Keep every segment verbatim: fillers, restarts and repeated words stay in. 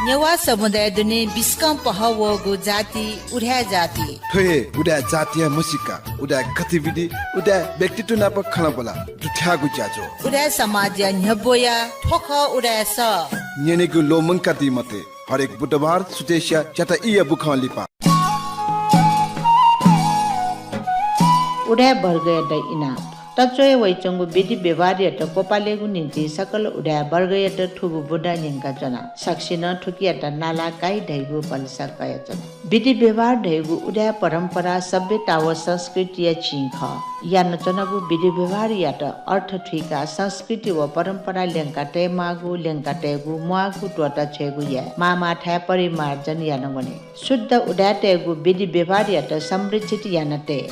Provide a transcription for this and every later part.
नेवाः समुदाय दुने बिस्कं पहः वःगु जाति उदाय् जाति। थ्व हे उदाय् जातिया म्हसीका, उदाय् गतिविधि, उदाय् व्यक्तित्व नाप खँल्हाबल्हा दुथ्याःगु ज्याझ्वः। उदाय् समाजया न्ह्यब्वया थ्व खः उदाय् सः। न्यनेगु ल्वःमंकादी मते। हरेक बुधबार सुथसिया च्याता ईया बुखं लिपा। उदाय् वर्गयात इनाप। तच्वया वइच्वंगु विधि व्यवहारयात क्वपालेगु निंतिं सकल उदाय् वर्गयात थुगु बुँदा न्यंकाच्वना। सकसिनं थुकियात नाला काइ धइगु भलसा कयाच्वना। विधि व्यवहार धइगु उदाय् परम्परा सभ्यता व संस्कृतिया चिं खः। यानाच्वनागु विधि व्यवहारयात अर्थ थुइकाः संस्कृति व परम्परा ल्यंका तयेमाःगु, ल्यंका तयेगु, म्वाःगु त्वःता छ्वयेगु याये। माःमाःथाय् परिमार्जन याना वने। शुद्ध उदाय्‌तय्‌गु विधि व्यवहारयात संरक्षित याना तये।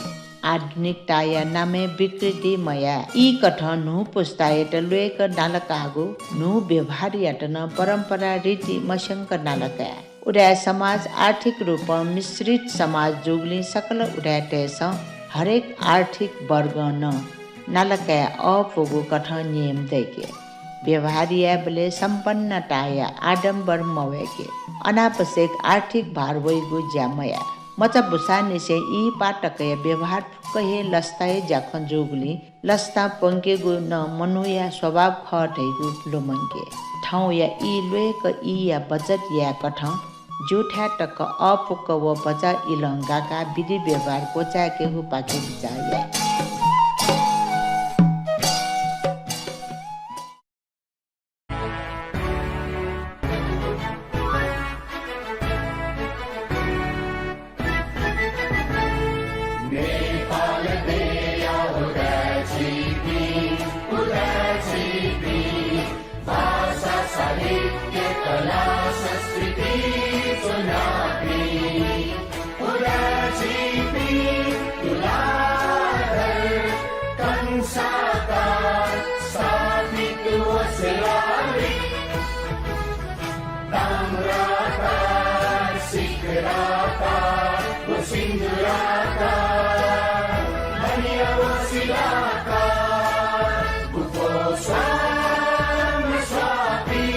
आधुनिकताया नामय् विकृति मयाये। ईकथं न्हू पुस्तायात ल्वय्‌क नालाकाःगु न्हू व्यवहारयात नं परम्परा रीति मस्यंक नालाकाये। उदाय् समाज आर्थिक रूपं मिश्रित समाज जूगुलिं सकल उदाय्‌तय्‌सं हरेक आर्थिक वर्गं नं नालाकाये अःपुगु कथं नियम दय्‌के। व्यवहार यायेबलय् सम्पन्नताया आडम्बर मवय्‌के। अनावश्यक आर्थिक भार वइगु ज्या मयाये। मचा बुसांनिसें ई पाः तकया व्यवहार फुक्क हे लसताया ज्याखँ जूगुलिं लसता प्वंकेगु नं मनूया स्वभाव खः धइगु लुमंके। थौंया ई ल्वय्‌क ईया बचत यायेकथं ज्यूथाय् तक अःपुक व भचा इलं गाकाः विधि व्यवहार क्वचाय्‌केगुपाखे बिचाः याये। नेपाल देया उदाय् झीपिं, उदाय् झीपिं, भाषा, साहित्य, कला, संस्कृति ज्वनापिं, उदाय् झीपिं तुलाधर कंसाकार स्थापित व शिलालिपि। ताम्राकार, सिकराकार व सिन्दूराकार, मणि व शिलाकार, गुफो स्वां स्वापी।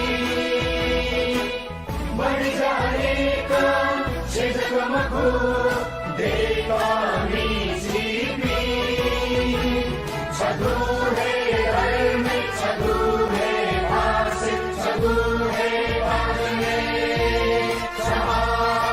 मरि जानेका छेँ जक मखु, दय्‌कामि झीपिं। छगू हे धर्म, छगू हे भाषा, छगू हे भाषा, छगू हे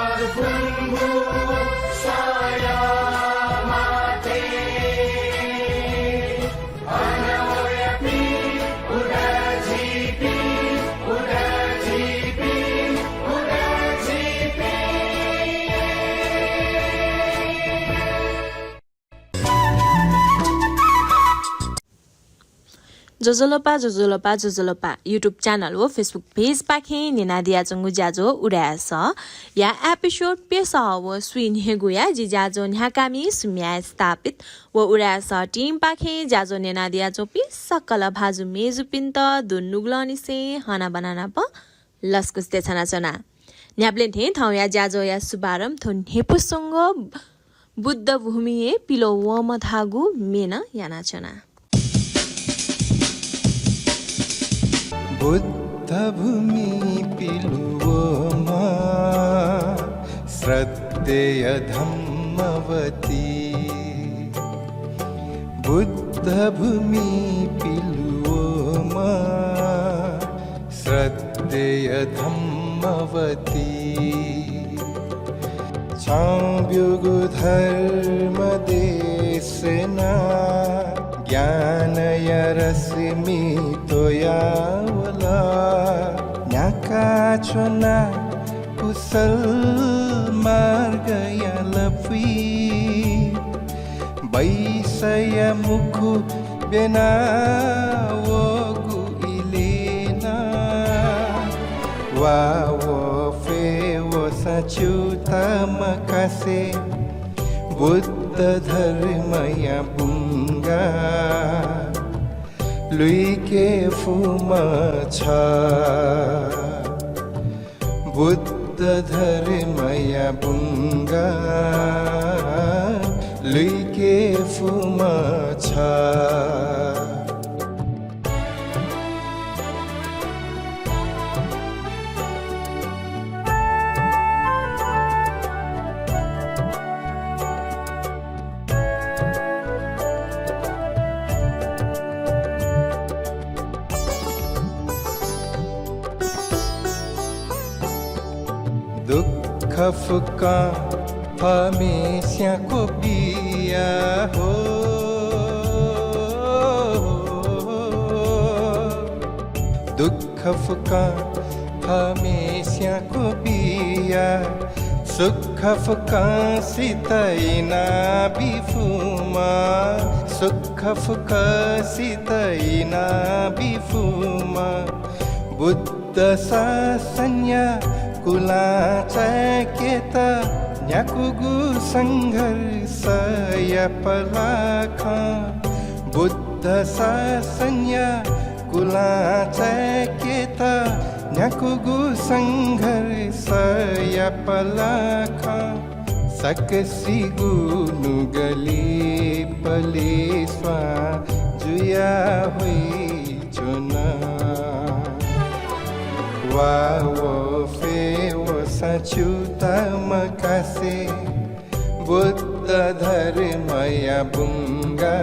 ज्वजलपा, ज्वजलपा, ज्वजलपा। YouTube channel व Facebook page पाखें न्यनादियाच्वंगु ज्याझ्वः उदाय् सः या episode प्यसः व स्वीन्हय्‌गूया जि ज्याझ्वः न्ह्याकामि सुम्या स्थापित व उदाय् सः team पाखें ज्याझ्वः न्यनादियाच्वंपिं सकल भाजु मेजुपिन्त दुनुगलंनिसें हनाबना नाप लसकुस देछानाच्वना। न्ह्याबलें थें थौंया ज्याझ्वःया शुभारम्भ थ्व न्ह्यइपुसे च्वंगु बुद्ध भूमिइ पिलः वःम्ह धाःगु म्ये नं यानाच्वना। बुद्ध भूमिइ पिलः वःम्ह श्रद्धेय धम्मवती। बुद्ध भूमिइ पिलः वःम्ह श्रद्धेय धम्मवती। छं ब्यूगु धर्म देशना ज्ञानया रश्मि त्वयावल। न्ह्याकाच्वना कुशल मार्गया लँपुइ। बैसया मुखु ब्यना वःगु इलय् नं वा व फ्वय् वःसां च्यूताः मकासे बुद्ध धर्मया बुंगा लुइके फुम्ह छ। बुद्ध धर्मया बुंगा लुइके फुम्ह छ। फुक्कं हमेस्यां क्वबिया हो। दुःख फुक्कं हमेस्यां क्वबिया, सुख फुक्कं सित याना बी फुम्ह, सुख फुक्कं सित याना बी फुम्ह। बुद्ध शासनया कुलां चाय्‌केत न्याकूगु संघर्षया पलाखं। बुद्ध शासनया कुलां चाय्‌केत न्याकूगु संघर्षया पलाखं। सकसिगु नुगः लिपा लिस्वां जुया हुइच्वन। वा व फे व सच्युत मकासे बुद्ध धर्मया बुंगा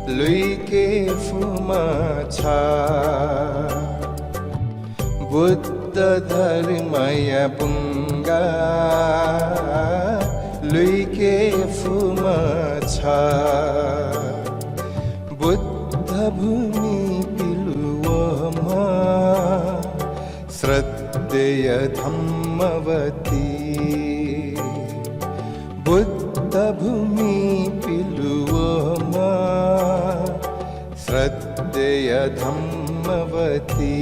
लुइके फुम्ह छ। बुद्ध धर्मया बुंगा लुइके फुम्ह छ। बुद्ध भूमि पिलुवःम्ह श्रद्धेय धम्मवती। बुद्ध भूमि पिलुवःम्ह श्रद्धेय धम्मवती।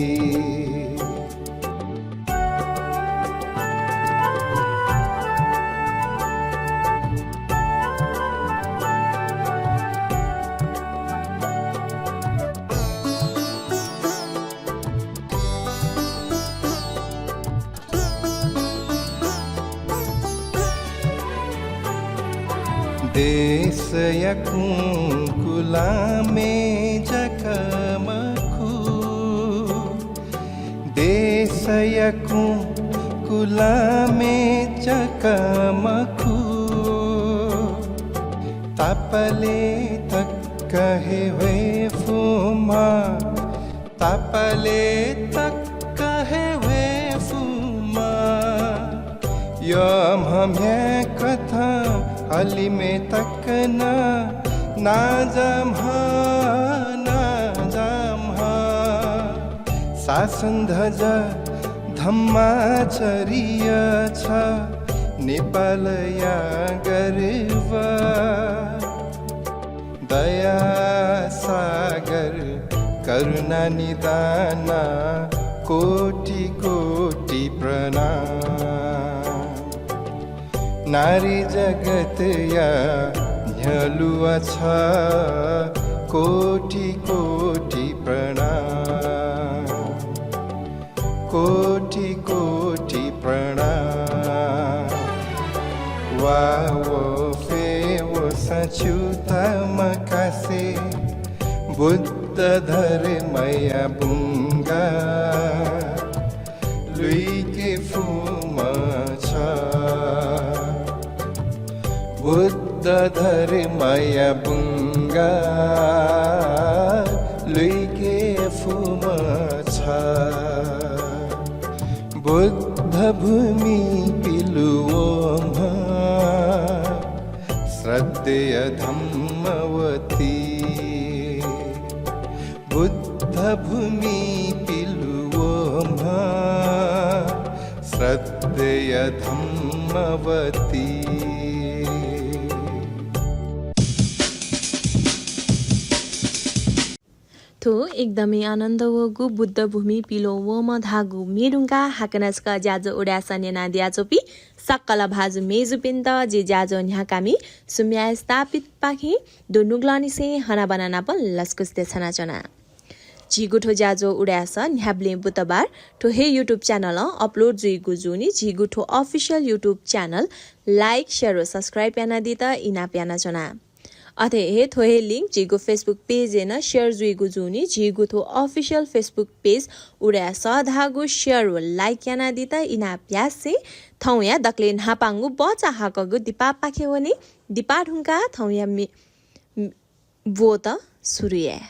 देशया कुंकुलामय् जक मखु, देशया कुंकुलामय् जक मखु, तापालय् तक हे ह्वये फुम्ह, तापालय् तक हे ह्वये फुम्ह। यःम्ह म्ह्याय्‌कथं हलिमय् तक नं नांजाःम्ह, नांजाःम्ह। शासन ध्वजा धम्माचर्य छ नेपालया गर्व। दया सागर करुणा निधान कोटि कोटि प्रणाम। नारी जगतया न्ह्यलुवा छ कोटि कोटि प्रणाम। कोटि कोटि प्रणाम। वा व फे व सच्युत मकासे बुद्ध धर्मया बुंगा लुइके फुम्ह छ। बुद्ध धर्मया बुंगा लुइके फुम्ह छ। बुद्ध भूमि पिलुवःम्ह श्रद्धेय धम्मवती। बुद्ध भूमि पिलुवःम्ह श्रद्धेय धम्मवती। थ्व एकदमै आनन्द वःगु बुद्ध भूमि पिलुवःम्ह धाःगु म्ये धुंकाः हाकनं छकः ज्याझ्वः उदाय् सः न्यनादियाच्वंपिं सकल भाजु मय्जुपिन्त जि ज्याझ्वः न्ह्याकामि सुम्या स्थापितपाखें दुनुगलंनिसें हनाबना नापं लसकुस देछानाच्वना। झीगु थ्व ज्याझ्वः उदाय् सः न्ह्याबलें बुधबार थ्व हे YouTube channel-ं upload जुइगु जूनि झीगु थ्व official YouTube channel like, share व subscribe यानादीत इनाप यानाच्वना। अथे हे थ्व हे link झीगु Facebook page-य् नं share जुइगु जूनि झीगु थ्व official Facebook page उदाय् सः धाःगु share व like यानादीत इनाप यासें थौंया दकलय् न्हापांगु बचा हाकःगु दिपापाखे वने। दिपा धुंकाः थौंया मे-, ब्वत सुरु याये।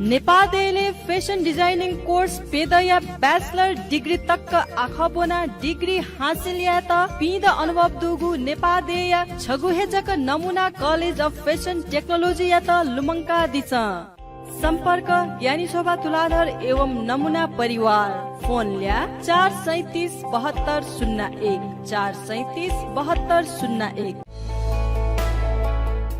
नेपाः देय्‌लय् Fashion designing course प्यदँया bachelor degree तक आखः ब्वनाः degree हासिल यायेत पिदँ अनुभव दुगु नेपाः देय्‌या छगू हे जक नमुना College of Fashion Technology यात लुमंकादिसँ। सम्पर्क ज्ञानी शोभा तुलाधर एवं नमुना परिवार। फोन ल्याः चार सैँतिस बहत्तर शून्य एक, चार सैँतिस बहत्तर शून्य एक।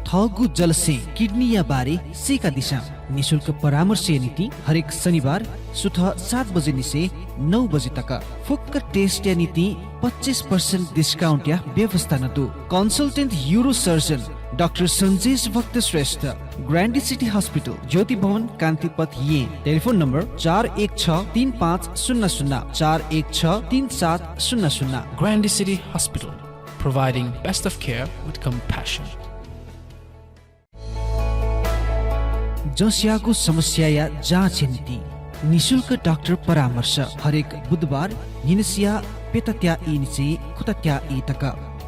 थःगु जलस्यें किडनीया बारे सीकादिसँ। निशुल्क परामर्शया निंतिं हरेक शनिबार सुथ सात बजे निसें नौ बजे तक। फुक्क test या निंतिं पच्चिस percent discount या व्यवस्था नं दु। Consultant urosurgeon डाक्टर सन्जेश भक्त श्रेष्ठ, Grande City Hospital, ज्योति भवन, कान्तिपथ, येँ। टेलिफोन नम्बर चार एक छ तीन पाँच शून्य शून्य, चार एक छ तीन सात शून्य शून्य। Grande City Hospital, providing best of care with compassion. जँस्याःगु समस्याया जाँचया निंतिं निशुल्क डाक्टर परामर्श हरेक बुधबार न्हिनसिया प्यतात्या ई निसें खुतात्या ई तक।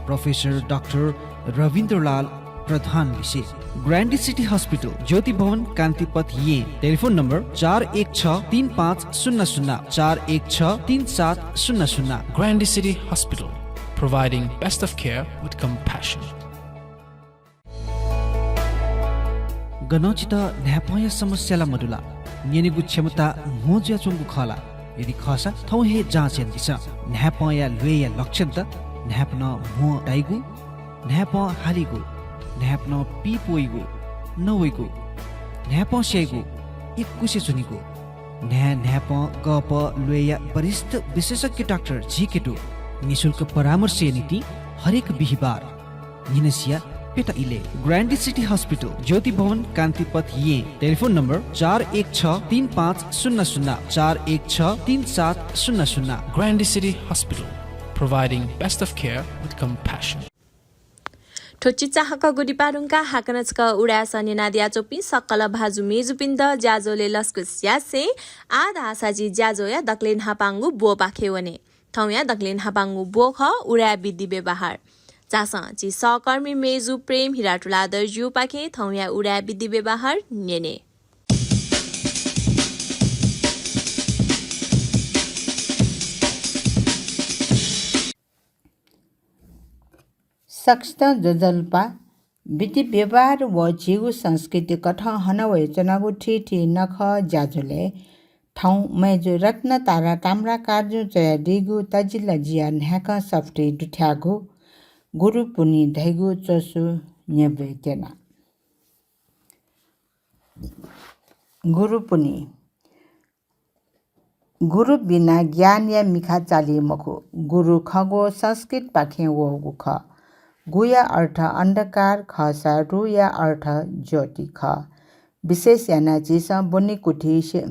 प्रोफेसर डाक्टर रविन्द्रलाल प्रधान लिसे। ग्रान्डी सिटी हस्पिटल, ज्योति भवन, कान्तिपथ, येँ। टेलिफोन नम्बर चार एक छ तीन पाँच शून्य शून्य, चार एक छ तीन सात शून्य शून्य। Grande City Hospital, providing best of care with compassion. गनं छितः न्हाय्पंया समस्या ला मदु ला? न्यनेगु क्षमता म्हो जुयाच्वंगु खः ला? यदि खःसा, थौं हे जाँच यानादिसँ। न्हाय्पंया ल्वय्या लक्षणत न्हाय्पनं म्हो ताइगु, न्हाय्पं हालीगु, न्हाय्पनं पीप वइगु, नवइगु, न्हाय्पं स्याइगु, इकुसे च्वनीगु। न्हाय्, न्हाय्पं, गःपः ल्वय्या वरिष्ठ विशेषज्ञ डाक्टर झीके दु। निशुल्क परामर्शया निंतिं हरेक बिहिबार न्हिनसिया प्यता इलय्। ग्रान्डी सिटी हस्पिटल, ज्योति भवन, कान्तिपथ, येँ। टेलिफोन नम्बर चार एक छ तीन पाँच शून्य शून्य, चार एक छ तीन सात शून्य शून्य। Grande City Hospital, providing best of care with compassion. थ्व चिचाहाकःगु दिपाः धुंकाः हाकनं छकः उदाय् सः न्यनादियाच्वंपिं सकल भाजु मय्जुपिन्त ज्याझ्वलय् लसकुस यासें आः धाःसा झी ज्याझ्वःया दकलय् न्हापांगु ब्वपाखे वने। थौंया दकलय् न्हापांगु ब्व खः उदाय् विधि व्यवहार। झासँ झी सहकर्मी मय्जु प्रेम हिरा तुलाधरजुपाखें थौंया उदाय् विधि व्यवहार न्यने। सकसितं ज्वजलपा। विधि व्यवहार व झीगु संस्कृति कथं हना वयाच्वनागु थीथी नखः ज्याझ्वलय् थौं मय्जु रत्नतारा ताम्राकारजुं च्वयादीगु तजिलजिया न्हाय्कं सफुती दुथ्याःगु गुरुपुन्हि धइगु च्वसु न्ह्यब्वये त्यना। गुरुपुन्हि। गुरु बिना ज्ञानया मिखा चाली मखु। गुरु खँग्वः संस्कृतपाखें वःगु खः। गुया अर्थ अन्धकार खःसा रुया अर्थ ज्योति खः। विशेष यानाः झीसं ब्वनेकुथि से-,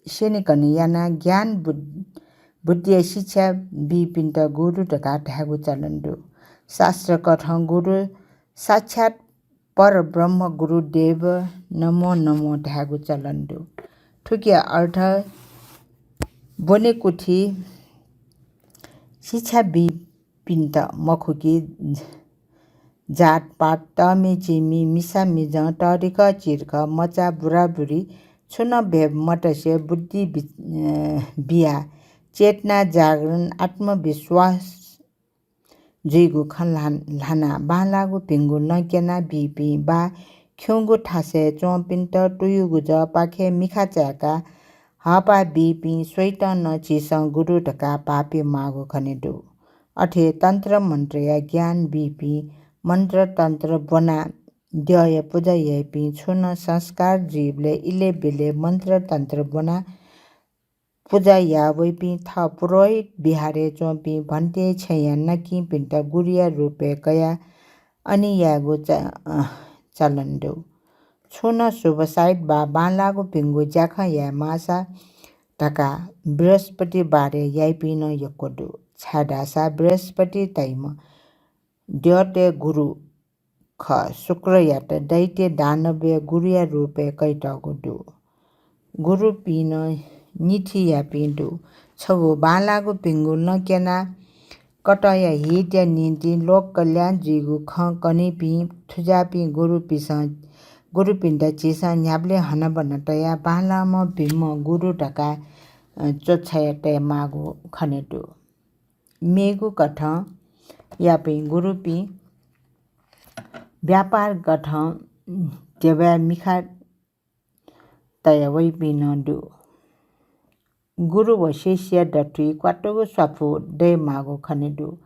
स्यनेकने यानाः ज्ञान बुद्-, बुद्धिया शिक्षा बीपिन्त गुरु धकाः धायेगु चलन दु। शास्त्रकथं गुरु साक्षात् परब्रह्म गुरुदेव नमो नमो धायेगु चलन दु। थुकिया अर्थ ब्वनेकुथि शिक्षा बीपिन्त मखु कि जातपात, तःमि चिमि, मिसा मिजं, तःधिकः चिधिकः, मचा बुराबुरी, छुं नं भेद मतसे बुद्धि बि-, अ, बियाः चेतना जागरण, आत्मविश्वास जुइगु खँ ल्हान-, ल्हानाः बांलाःगु भिंगु लँ क्यना बीपिं वा खिउँगु थासय् च्वंपिन्त तुयुगु जःपाखे मिखा चाय्काः हःपाः बीपिं स्वइतं नं झीसं गुरु धकाः भाःपे माःगु खने दु। अथे तन्त्र मन्त्रया ज्ञान बीपिं मन्त्र तन्त्र ब्वनाः द्यःया पुजा याइपिं, छुं नं संस्कार जुइबलय् इलय् ब्यलय् मन्त्र तन्त्र ब्वनाः पुजा याः वइपिं, थः पुरोहित विहारय् च्वंपिं भन्ते छेँया नकिंपिन्त गुरुया रूपय् कयाः अनि यायेगु च-, अ, चलन दु। छुं नं शुभ साइत वा बांलाःगु भिंगु ज्याखँ याये माःसा धकाः बृहस्पतिबारय् याइपिं नं यक्व दु। छाय्धाःसा बृहस्पति धाइम्ह द्यःतय् गुरु खः। शुक्रयात दैत्य दानवया गुरुया रूपय् कयातःगु दु। गुरुपिं नं निथी याःपिं दु। छगू बांलाःगु भिंगु लँ क्यनाः कतःया हितया निंतिं लोक कल्याण जुइगु खँ कनीपिं थुजाःपिं गुरुपिन्सं गुरुपिन्त झीसं न्ह्याबलें हनाबना तयाः बांलाःम्ह भिंम्ह गुरु धकाः, अ, च्वछाया तयेमाःगु खने दु। मेगु कथं यापिं गुरुपिं व्यापार कथं ध्यबाय् मिखा तया वइपिं नं दु। गुरु व शिष्य दथुइ क्वातुगु स्वापू दयेमाःगु खने दु।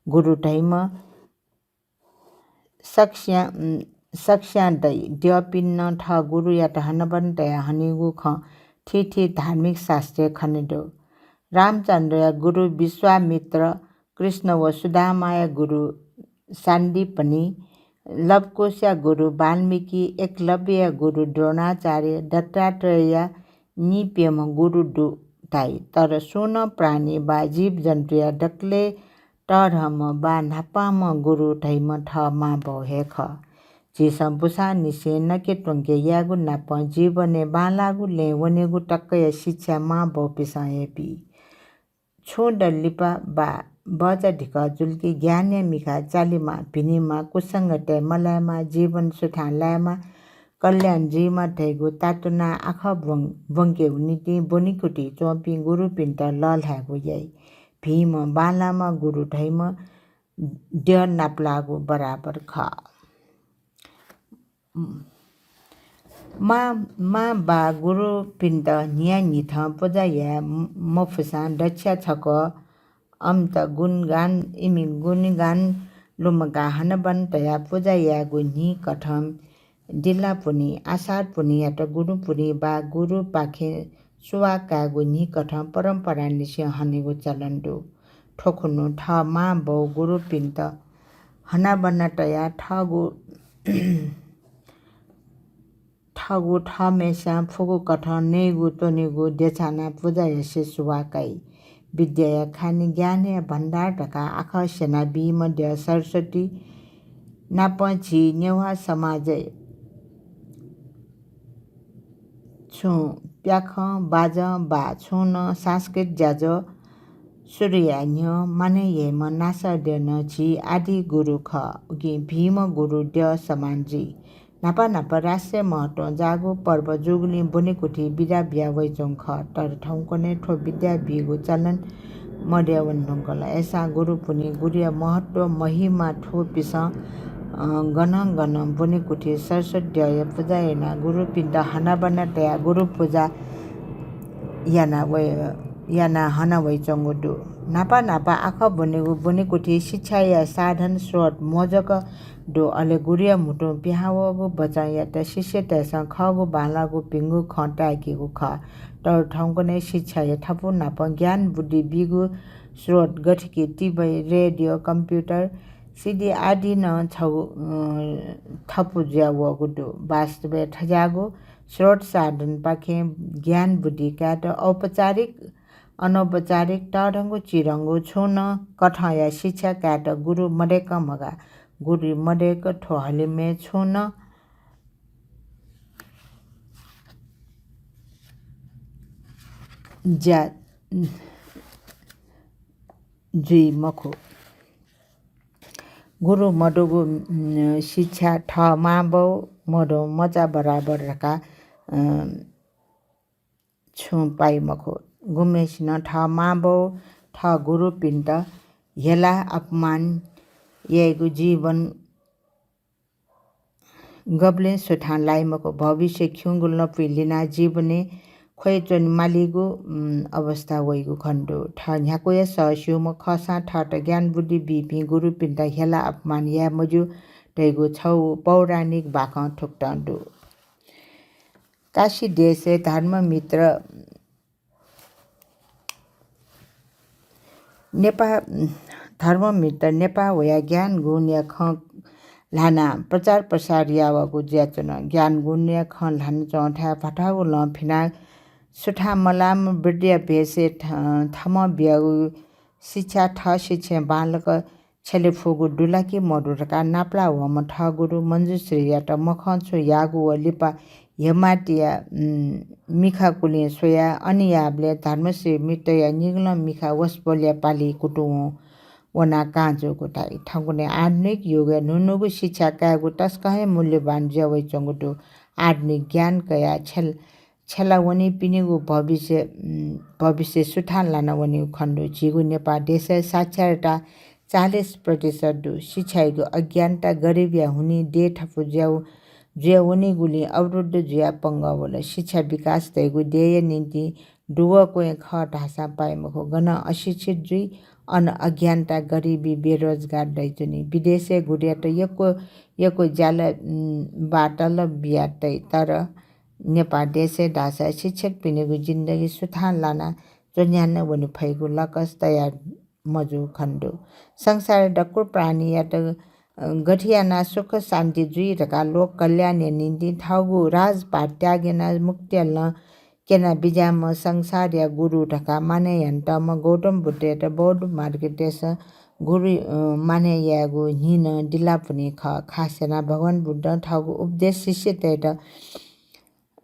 गुरु धइम्ह सकस्यां, उम्, सकस्यां दइ। द्यःपिन्नं थः गुरुयात हनाबना तयाः हनीगु खँ थीथी धार्मिक शास्त्रय् खने दु। रामचन्द्रया गुरु विश्वामित्र, कृष्ण व सुदामाया गुरु सान्दीपनि, लवकुशया गुरु वाल्मीकि, एकलव्यया गुरु द्रोणाचार्य, दत्तात्रेयया निप्यम्ह गुरु दु धाइ। तर सुं नं प्राणी वा जीवजन्तुया दकलय् तःधंम्ह वा न्हापांम्ह गुरु धइम्ह थः मांबौ हे खः। झीसं बुसांनिसें नके त्वंके यायेगु नापं जीवनय् बांलाःगु लँय् वनेगु तकया शिक्षा मांबौपिसं हे बी। छुं दँ लिपा वा बचा धिकः जुल कि ज्ञानया मिखा चालेमा, भिनेमा, कुसंगतय् मलायेमा, जीवन सुथां लायेमा, कल्याण जुइमा धइगु तातुनाः आखः ब्वं-, ब्वंकेगु निंतिं ब्वनेकुथिइ च्वंपिं गुरुपिन्त लःल्हायेगु याइ। भिंम्ह बांलाःम्ह गुरु धइम्ह द्यः नापलाःगु बराबर खः। मां, मां वा गुरुपिन्त न्हियान्हिथं पुजा याये म-, मफुसां दक्ष्या छकः अमित गुणगान, इमि गुणगान लुमंकाः हनाबना तयाः पुजा यायेगु न्हि कथं दिल्लापुन्हि, आषाढ पुन्हियात गुरुपुन्हि वा गुरुपाखें सुवाः कायेगु न्हि कथं परम्परांनिसें हनेगु चलन दु। थ्व खुन्हु थः मां बौ गुरुपिन्त हनाबना तयाः थःगु, थःगु थःम्हेस्यां फुगु कथं नयेगु त्वनेगु देछानाः पुजा यासें सुवाः काइ। विद्याया खानि ज्ञानया भण्डार धकाः आखः स्यनाबीम्ह द्यः सरस्वती नाप झी नेवाः समाजय् छुं प्याखं, बाजं वा छुं नं सांस्कृतिक ज्याझ्वः सुरु याये न्ह्यः मानय् याइम्ह नासः द्यः नं झी आदि गुरु खः। उकिं भिंम्ह गुरु द्यः समान जुइ। न्हापा न्हापा राष्ट्रिय महत्वं जाःगु पर्व जूगुलिं ब्वनेकुथिइ बिदा बिया वइच्वंगु खः। तर थौंकन्हय् थ्व बिदा बीगु चलन मदया वने धुंकल। अय्सां गुरुपुन्हि गुरुया महत्व महिमा थूपिसं, अ, गनं गनं ब्वनेकुथिइ सरस्वती द्यःया पुजा यानाः गुरुपिन्त हनाबना तयाः गुरु पुजा याना वइ-, यानाः हना वइच्वंगु दु। न्हापा न्हापा आखः ब्वनेगु ब्वनेकुथिइ शिक्षाया साधन स्रोत मजक दु। अले गुरुया म्हुतुं पिहां वःगु वचनयात शिष्यतय्सं खःगु बांलाःगु भिंगु खँ ताय्केगु खः। तर थौंकन्हय् शिक्षाया थपु नाप ज्ञान बुद्धि बीगु स्रोत गथे कि टिभी, रेडियो, कम्प्युटर, सिडी आदि नं छगू, अ, थपु जुया वःगु दु। वास्तवय् थज्याःगु स्रोत साधनपाखें ज्ञान बुद्धि कायेत औपचारिक, अनौपचारिक, तःधंगु चिधंगु छुं नं कथंया शिक्षा कायेत गुरु मदय्कं मगाः। गुरु मदय्क थ्व हलिमय् छुं नं ज्या जुइ मखु। गुरु मदुगु, उम्, शिक्षा थः मांबौ मदु मचा बराबर धकाः, अ, छुं पाइ मखु। गुम्हेसिनं थः मांबौ, थः गुरुपिन्त हेला अपमान याइगु जीवन गबलें सुथां लाइ मखु। भविष्य खिउँगु लँपुइ लिनाः जीवनय् ख्वय् च्वने मालीगु, उम्, अवस्था वइगु खने दु। थः न्ह्याक्वया सः स्यूम्ह खःसां थःत ज्ञान बुद्धि बीपिं गुरुपिन्त हेला अपमान याये मज्यू धइगु छगू पौराणिक बाखं थुकथं दु। काशी देशय् धर्ममित्र नेपाः, धर्ममित्र नेपाः वयाः ज्ञान गुणया खँ ल्हानाः प्रचार प्रसार यावःगु जुयाच्वन। ज्ञान गुणया खँ ल्हानाच्वंथाय् भथःगु लं फिनाः सुथां मलाःम्ह वृद्धया भेषय् थ-, थःम्हं बियागु शिक्षा थः शिक्षां बांलाक छ्यले फुगु दु ला कि मदु धकाः नापलाः वःम्ह थः गुरु मञ्जुश्रीयात मखं छु याःगु व लिपा हेमातिया, उम्, मिखा कुलिं स्वयाः अन याःबलय् धर्मश्री मित्रया निगलं मिखा वसपोलया पालि कुतुं वं। वनाः कां जूगु धाइ। थौंकन्हय् आधुनिक युगय् न्हून्हूगु शिक्षा कायेगु तसकं हे मूल्यवान जुया वइच्वंगु दु। आधुनिक ज्ञान कयाः छेल-, छेला वनीपिनिगु भविष्य, उम्, भविष्य सुथां लाना वनीगु खने दु। झीगु नेपाः देशय् साक्षरता चालिस प्रतिशत दु। शिक्षायागु अज्ञानता गरिबया हुनिं देय् थपु जुया, जुया वनीगुलिं अवरुद्ध जुयाः पंगः वल। शिक्षा विकास धइगु देय्‌या निंतिं दुवः क्वँय् खः धाःसां पाइ मखु। गन अशिक्षित जुइ, अन अज्ञानता, गरिबी, बेरोजगार दइच्वनी। विदेशय् गुरुयात यक्व, यक्व ज्याला, उम्, बातल बिया तइ, तर नेपाः देशय् धाःसा शिक्षकपिनिगु जिन्दगी सुथां लाना च्वन्ह्याना वने फइगु लकस तया मजू खने दु। संसारय् दक्व प्राणीयात, अ, गथे यानाः सुख शान्ति जुइ धकाः लोक कल्याणया निंतिं थःगु राजपाट त्याग यानाः मुक्तिया लँ क्यना बिज्याःम्ह संसारया गुरु धकाः मानय् यानातःम्ह गौतम बुद्धयात बौद्ध मार्गीयतय्‌सं गुरु, अ, मानय् यायेगु न्हि नं दिलापुन्हि खः। खास यानाः भगवान बुद्धं थःगु उपदेश शिष्यतय्‌त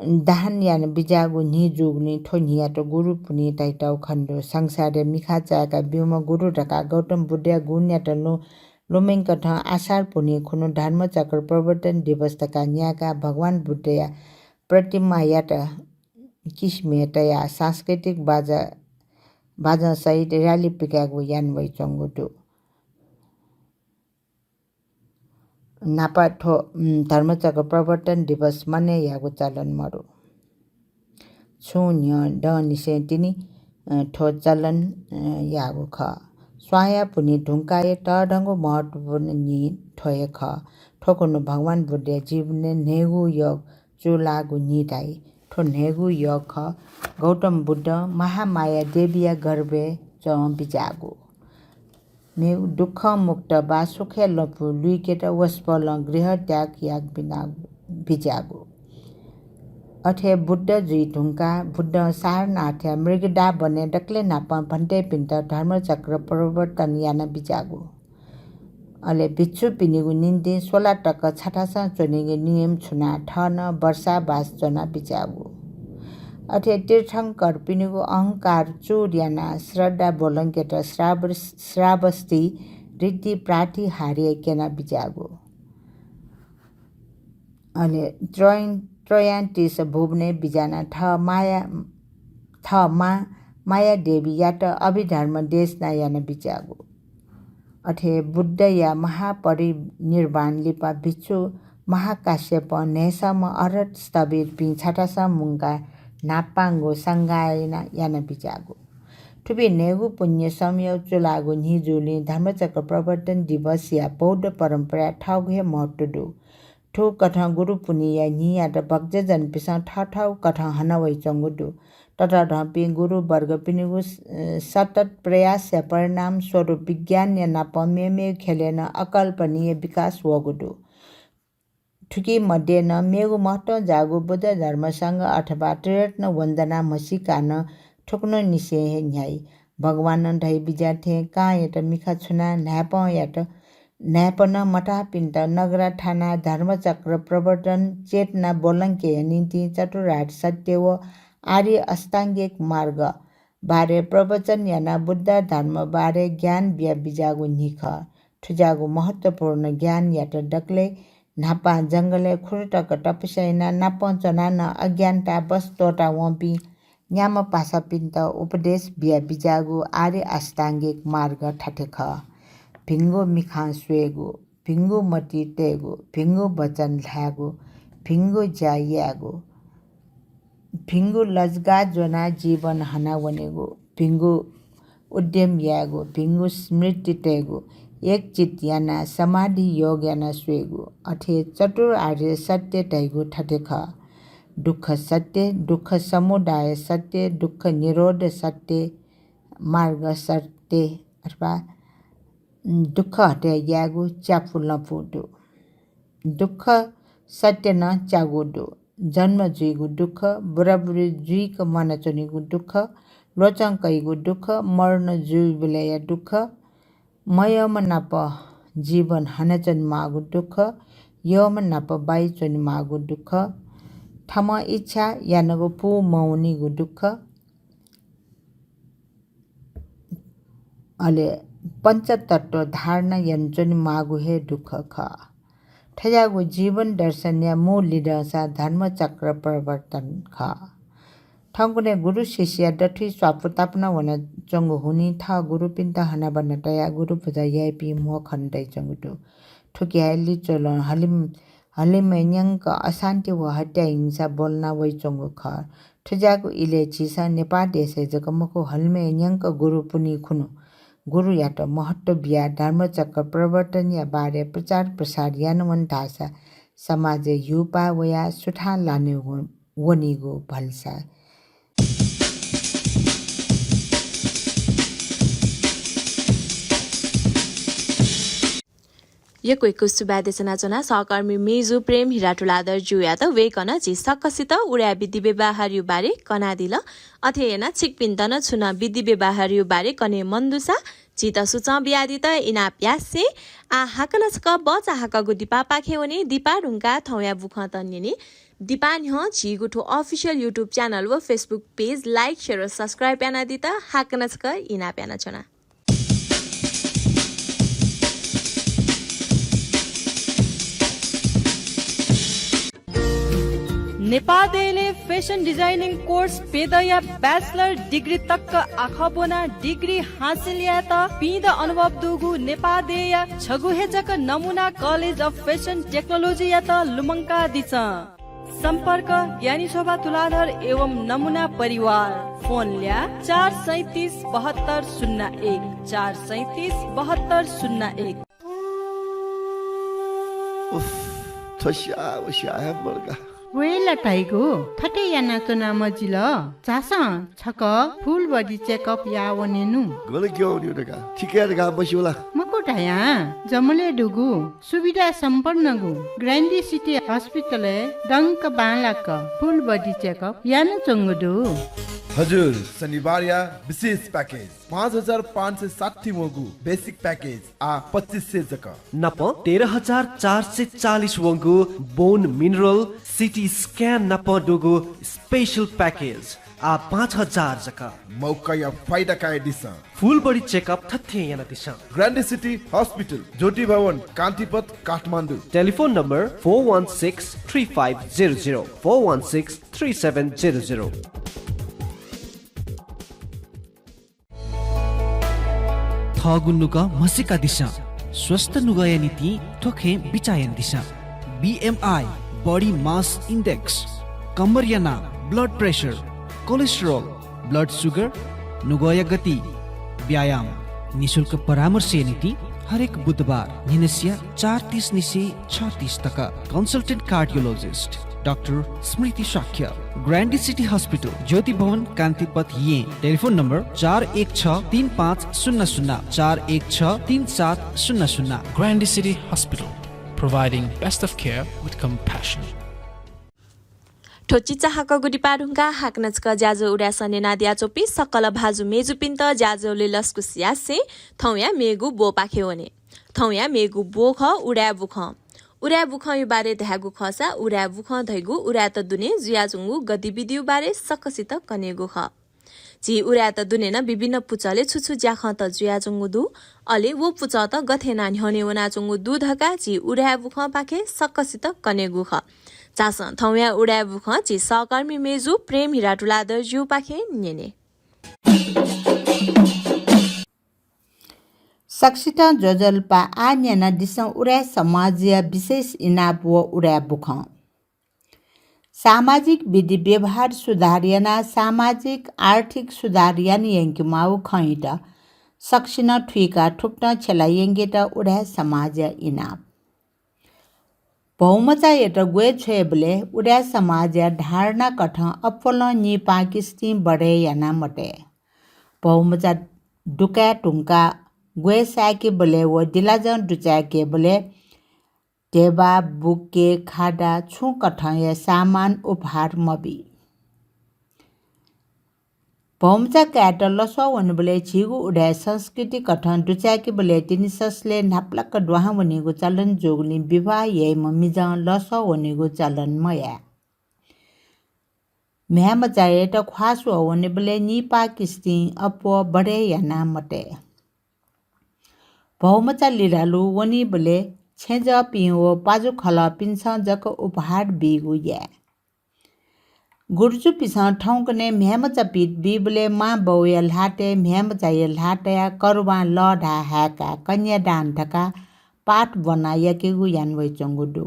दान याना बिज्याःगु न्हि जूगुलिं थ्व न्हियात गुरु पुन्हि धाइतःगु खने दु। संसारया मिखा चाय्‌का ब्यूम्ह गुरु धकाः गौतम बुद्धया गुणयात लु-, लुमंकेत आषाढ पुन्हि खुन्हु धर्मचक्र प्रवर्तन दिवस धकाः न्यायेकाः भगवान बुद्धया प्रतिमायात किसिमय् तयाः सांस्कृतिक बाजा, बाजंसहित rally पिकायेगु याना वइच्वंगु दु। न्हापा थ्व, उम्, धर्मचक्र प्रवर्तन दिवस मानय् यायेगु चलन मदु। छुं न्ह्यः दँनिसें तिनि, अ, थ्व चलन, अ, याःगु खः। स्वांया पुन्हि धुंकाः हे तःधंगु महत्त्वपूर्ण न्हि थ्व हे खः। थ्व खुन्हु भगवान बुद्धया जीवनय् न्हय्‌गू योग चूलाःगु न्हि धाइ। थ्व न्हय्‌गू योग खः गौतम बुद्धं महामाया देवीया गर्भय् च्वं बिज्याःगु। मेगु दुःखं मुक्त वा सुखया लँपु लुइकेत वसपोलं गृह त्याग याक बिना बिज्याःगु। अथे बुद्ध जुइ धुंकाः बुद्धं सारनाथया मृगदा वनय् दकलय् न्हापां भन्तेपिन्त धर्मचक्र प्रवर्तन याना बिज्याःगु। अले भिक्षुपिनिगु निंतिं स्वला तक छथासं च्वनेगु नियम छुनाः थः नं वर्षावास च्वना बिज्याःगु। अथे तीर्थंकरपिनिगु अहंकार चूर यानाः श्रद्धा ब्वलंकेत श्राव-, श्रावस्ती ऋद्धि प्रातिहार्य क्यना बिज्याःगु। अले त्रय-, त्रयान्तिस भुवनय् बिज्यानाः थः माया, थः मा-, माया देवीयात अभिधर्म देशना याना बिज्याःगु। अथे बुद्धया महापरिनिर्वाण लिपा भिक्षु महाकाश्यपं न्हय्‌सम्म अरहत स्थविरपिं छथासं मुंकाः न्हापांगु संगायना याना बिज्याःगु। थुपिं न्हय्‌गू पुण्य संयोग चूलाःगु न्हि जूलिं धर्मचक्र प्रवर्तन दिवसया बौद्ध परम्पराय् थःगु हे महत्व दु। थुकथं गुरु पुन्हिया न्हियात भक्तजनपिसं थःथःगु कथं हना वइच्वंगु दु। ततःधंपिं गुरुवर्गपिनिगु स-, सतत प्रयासया परिणाम स्वरूप विज्ञानया नाप मेमेगु ख्यलय् नं अकल्पनीय विकास वःगु दु। थुकी मध्ये नं मेगु महत्वं जाःगु बुद्ध धर्म संघ अथवा त्रिरत्न वन्दना म्हसीका नं थुकथंनिसें हे न्ह्याइ। भगवानं धयाबिज्याः थें कांयात मिखा छुनाः न्हाय्पंयात, न्हाय्पनं मताःपिन्त नगरा थानाः धर्मचक्र प्रवर्तन चेतना ब्वलंकेया निंतिं चतुरार्य सत्य व आर्य अष्टाङ्गिक मार्ग बारे प्रवचन यानाः बुद्ध धर्म बारे ज्ञान बिया बिज्याःगु न्हि खः। थुज्याःगु महत्वपूर्ण ज्ञानयात दकलय् न्हापां जंगलय् खुरुतक तपस्या यानाः नापं च्वनाः नं अज्ञानता बस त्वःता वंपिं न्याम्ह पासापिन्त उपदेश बिया बिज्याःगु आर्य अष्टाङ्गिक मार्ग थथे खः। भिंगु मिखां स्वयेगु, भिंगु मति तयेगु, भिंगु वचन धायेगु, भिंगु ज्या यायेगु, भिंगु लजगाः ज्वनाः जीवन हना वनेगु, भिंगु उद्यम यायेगु, भिंगु स्मृति तयेगु, एकचित्त यानाः समाधि योग यानाः स्वयेगु, अथे चतुरार्य सत्य धइगु थथे खः। दुःख सत्य, दुःख समुदाय सत्य, दुःख निरोध सत्य, मार्ग सत्य अथवा दुःख हटे यायेगु च्यापु लँपु दु। दुःख सत्य नं च्यागू दु। जन्म जुइगु दुःख, बुराबुरी जुइक म्वानाच्वनीगु दुःख, ल्वचं कइगु दुःख, मरण जुइबलय्‌या दुःख, मयःम्ह नाप जीवन हनाच्वनेमाःगु दुःख, यःम्ह नाप बायाच्वनेमाःगु दुःख, थःम्हं इच्छा यानागु पू मवनीगु दुःख, अले पञ्चतत्व धारणा यानाच्वनेमाःगु हे दुःख खः। थज्याःगु जीवन दर्शनया मू लिधंसा धर्मचक्र प्रवर्तन खः। थौंकन्हय् गुरु शिष्यया दथुइ स्वापू तापाना वनाच्वंगु हुनिं थः गुरुपिन्त हनाबना तयाः गुरु पुजा याइपिं म्हो खने दइच्वंगु दु। थुकिया लिच्वलं हलिम-, हलिमय् न्यंक अशान्ति व हत्या हिंसा ब्वलना वइच्वंगु खः। थज्याःगु इलय् झीसं नेपाः देशय् जक मखु, हलिमय् न्यंक गुरु पुन्हि खुन्हु गुरुयात महत्व बियाः धर्मचक्र प्रवर्तनया बारे प्रचार प्रसार याना वन धाःसा समाजय् ह्यूपाः वयाः सुथां लाने व-, वनीगु भलसा। यक्व यक्व सुभाय् देछानाच्वना सहकर्मी मेजु प्रेम हिरा तुलाधर ज्यूयात। वय्कलं झी सकसित उदाय् विधि व्यवहारया बारे कनादिल। अथे यानाः छिकपिन्त नं छुं नं विधि व्यवहारया बारे कने मन दुसा झीत सुचं बियादीत इनाप यासें। आः हाकनं छकः बचा हाकःगु दिपापाखे वने। दिपा धुंकाः थौंया बुखँ त न्यने। दिपा न्ह्यः झीगु थ्व official YouTube channel व Facebook page like, share व subscribe यानादीत हाकनं छकः इनाप यानाच्वना। नेपाः देय्‌लय् fashion designing course प्यदँया bachelor degree तक आखः ब्वनाः degree हासिल यायेत पीदँ अनुभव दुगु नेपाः देय्‌या छगू हे जक नमुना College of Fashion Technology यात लुमंकादिसँ। सम्पर्क ज्ञानी शोभा तुलाधर एवं नमुना परिवार। फोन ल्याः चार सैँतिस बहत्तर शून्य एक, चार सैँतिस बहत्तर शून्य एक। उफ, थ्व स्याः व स्याः हे मदुगु। वय् ला धाइगु, थथे यानाच्वना मजिल। झासँ छकः full body checkup याः वनेनु। गन क्यं वनेगु धकाः थिकय् धकाः मस्यू ला? मखु धयां जमलय् दुगु सुविधा सम्पन्नगु Grande City Hospital य् दंक बांलाक full body checkup यानाच्वंगु दु। हजुर, शनिबारया विशेष package, पाँच हजार पाँच सय साठी वंगु basic package आः पच्चिस सय जक। नाप तेह्र हजार चार सय चालिस वंगु bone mineral, CT scan नाप दुगु special package आः पाँच हजार जक। मौकाया फाइदा कयादिसँ। Full body checkup थथे यानादिसँ। Grande City Hospital, ज्योति भवन, कान्तिपथ, Kathmandu. Telephone number four one six three five zero zero, four one six three seven zero zero। थःगु नुगः म्हसीकादिसँ। स्वस्थ नुगःया निंतिं थ्व खँय् बिचाः यानादिसँ। BMI, body mass index, कम्मरया नाप, blood pressure, cholesterol, blood sugar, नुगःया गति, व्यायाम। निशुल्क परामर्शया निंतिं हरेक बुधबार न्हिनसिया चार तीस निसें छ तीस तक। Consultant cardiologist डाक्टर स्मृति शाक्य, Grande City Hospital, ज्योति भवन, कान्तिपथ, येँ। Telephone number चार एक छ तीन पाँच शून्य शून्य, चार एक छ तीन सात शून्य शून्य। Grande City Hospital, providing best of care with compassion। थ्व चिचाहाकःगु दिपा धुंकाः हाकनं छकः ज्याझ्वः उदाय् सः न्यनादियाच्वंपिं सकल भाजु मेजुपिन्त ज्याझ्वलय् लसकुस यासें थौंया मेगु ब्वपाखे वने। थौंया मेगु ब्व खः उदाय् बुखँ। उदाय् बुखँया बारे धायेगु खःसा उदाय् बुखँ धइगु उदाय्‌त दुने जुयाच्वंगु गतिविधिया बारे सकसित कनेगु खः। झी उदाय्‌त दुने नं विभिन्न पुचलय् छु छु ज्याखँत जुयाच्वंगु दु, अले व पुचःत गथे यानाः न्ह्यःने वनाच्वंगु दु धकाः झी उदाय् बुखँपाखें सकसित कनेगु खः। झासँ थौंया उदाय् बुखँ झी सहकर्मी मेजु प्रेम हिरा तुलाधर ज्यूपाखें न्यने। सकसितं ज्वजलपा। आः न्यनादिसँ उदाय् समाजया विशेष इनाप व उदाय् बुखँ। सामाजिक विधि व्यवहार सुधार यानाः सामाजिक आर्थिक सुधार याना यंकेमाःगु खँयात सकसिनं थुइकाः थुकथं छ्यला यंकेत उदाय् समाजया इनाप। भौमचायात ग्वय् छ्वयेबलय् उदाय् समाजया धारणा कथं अप्वलं निपाः किस्तिं बढय् याना मतये। भौमचा दुकाये धुंकाः ग्वय् साय्‌केबलय् व दिलाजं दुचाय्‌केबलय् ध्यबा, बुके, खादा, छुं कथंया सामान उपहार मबी। भौमचा कायेत लसः वनेबलय् झीगु उदाय् संस्कृति कथं दुचाय्‌केबलय् तिनि ससलय् न्हापालाक दुहां वनीगु चलन जूगुलिं विवाह याइम्ह मिजं लसः वनीगु चलन मयाये। म्ह्याय्‌मचायात ख्वाः स्वः वनेबलय् निपाः किस्तिं अप्वः बढय् याना मतये। भौमचा लिलालु वनीबलय् छेँजःपिं व पाजुखलःपिन्सं जक उपहार बीगु याये। गुरुजुपिन्सं थौंकन्हय् म्ह्याय्‌मचा पित बीबलय् मां बौया ल्हातय् म्ह्याय्‌मचाया ल्हाः तयाः करुवां लःधाः हाय्‌काः कन्यादान धकाः पाठ ब्वना याकेगु याना वइच्वंगु दु।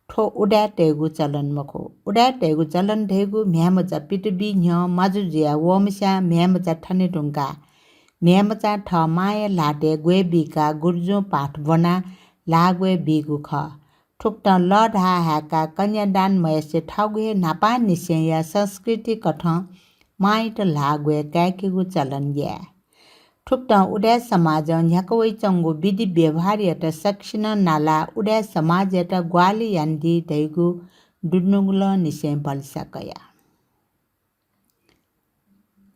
थ्व उदाय् तयेगु चलन मखु। उदाय् तयेगु चलन धइगु म्ह्याय्‌मचा पित बी न्ह्यः माजु जुया वःम्हस्यां म्ह्याय्‌मचा थने धुंकाः म्ह्याय्‌मचां थः मांया ल्हातय् ग्वय् बीकाः गुरुजुं पाठ ब्वनाः ल्हाः ग्वय् बीगु खः। थुकथं लःधाः हाय्‌काः कन्यादान मयासें थःगु हे न्हापांनिसेंया संस्कृति कथं मांयात ल्हाः ग्वय् काय्‌केगु चलन याये। थुकथं उदाय् समाजं न्ह्याका वइच्वंगु विधि व्यवहारयात सकसिनं नालाः उदाय् समाजयात ग्वाहालि यानादी धइगु दुनुगलंनिसें भलसा कया।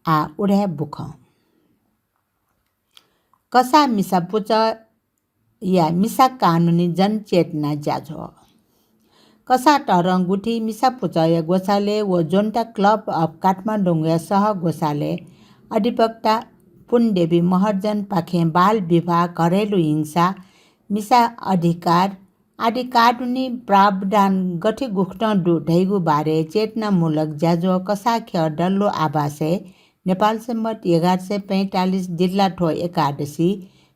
आः उदाय् बुखँ। कसाः मिसा पुचःया मिसा कानुनी जनचेतना ज्याझ्वः। कसाः तःधं गुथि मिसा पुचःया ग्वसालय् व जोन्ता Club of काठमाडौंया सह ग्वसालय् अधिवक्ता पुनदेवी महर्जनपाखें बाल विवाह, घरेलु हिंसा, मिसा अधिकार आदि कानुनी प्रावधान गथे गुकथं दु धइगु बारे चेतनामूलक ज्याझ्वः कसाः ख्यः डल्लो आवासय् नेपाल सम्बत एघार सय पैंतालिस दिल्लाथ्व एकादशी,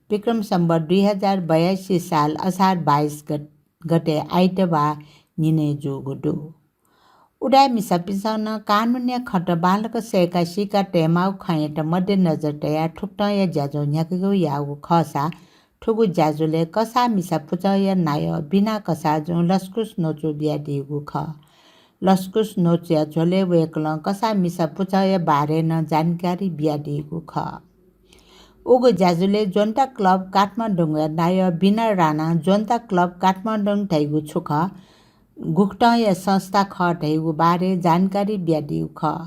विक्रम सम्बत दुई हजार बयासी साल असार बाइस गत-, गते आइतबाः न्हिनय् जूगु दु। उदाय् मिसापिन्सं नं कानुनया खँत बांलाक सय्‌का सीका तयेमाःगु खँयात मध्यनजर तयाः थुकथंया ज्याझ्वः न्ह्याकेगु याःगु खःसा थुगु ज्याझ्वलय् कसाः मिसा पुचःया नायः बिना कसाःजुं लसकुस न्वचु बियादीगु खः। लसकुस न्वचुया झ्वलय् वय्‌कलं कसाः मिसा पुचःया बारे नं जानकारी बियादीगु खः। उगु ज्याझ्वलय् जोन्ता Club काठमाडौंया नायः बिना राणां जोन्ता Club काठमाडौं धइगु छु खः, गुकथंया संस्था खः धइगु बारे जानकारी बियादीगु खः।